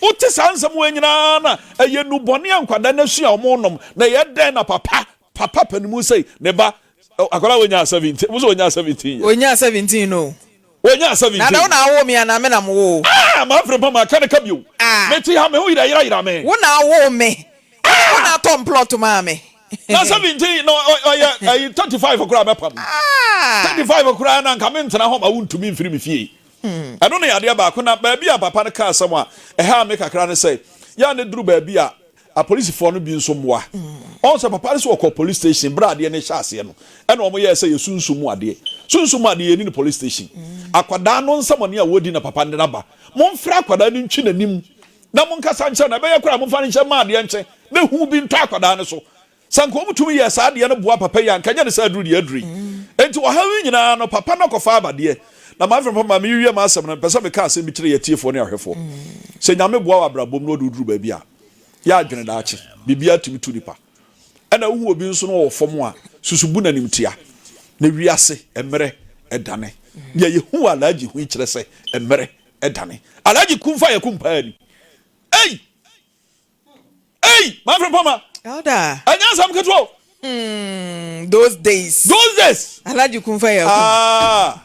Wote saa nsɛm wɔ nyinaa na ɛyɛ nnubɔne a nkwadaa no asua wɔn nom na ɛyɛ dɛn na papa, papa panimu sɛ ne ba, akwadaa wɔnyaa 17, wo sɛ wɔnyaa 17 yɛ. Wɔnyaa 17 no. Wɔnyaa 17. Na wo na awo me anaa me na mo wo? Ah, maa firi mpa ma ka ne ka bio. Ah. Mete ha me ho yera yera yera me. Wo na awo me. Wo na atɔ mplɔt maa me. Na 17 na ɔyɛ ɛyi 35 koraa mɛpam. Ah. 35 koraa na nka mentena hɔ ma wontumi mfiri me fie. Ɛno ne adeɛ baako na baabi a papa no kaa asɛm a ɛhaa me kakra ne sɛ yɛ a ne duru baabi a apolisifoɔ no bi nso mmoa. Ɔn sɛ papa no sɛ ɔkɔ police station berɛ a adeɛ no hyɛ aseɛ no ɛna wɔn yɛɛ sɛ yɛ sunsum mu adeɛ. Sunsum mu adeɛ yɛni no police station. Akwadaa no nsɛmɔne a wɔdi na papa no de no aba. Momfrɛ akwadaa no ntwi n'anim na monkasa nkyerɛ no. Ɛbɛyɛ koraa a momfa no nhyɛ mma adeɛ nkye na ehu bi ntɔ akwadaa no so. Sɛ anka wɔtumi yɛɛ saa adeɛ no boa papa yi a, anka ɛnyɛ ne saa aduru deɛ aduru yi. Enti ɔhaw yi nyinaa no, papa no akɔfa aba deɛ. Na m'afɛmfo ma mewie m'asɛm no, mepɛ sɛ meka asɛm bi kyerɛ yɛn atiefoɔ ne ahwɛfoɔ. Sɛ Nyame boa wo abrabɔ mu na ɔde wo duru baabi a, yɛ adwene daakye. Biribiara tumi tu nipa. Ɛna wohu obi nso na ɔwɔ fam a, susu bu no animtia. Na wiase, mmerɛ dane. Nea yɛhu wɔ Alhaji ho yi kyerɛ sɛ mmerɛ dane. Alhaji kum fa yɛ kum paa ni. Ei! Ei! Manfred Pama! Elder. Ɛnyɛ asɛm ketewa o. Those days. Those days. Alhaji kum fa yɛ kum. Ah.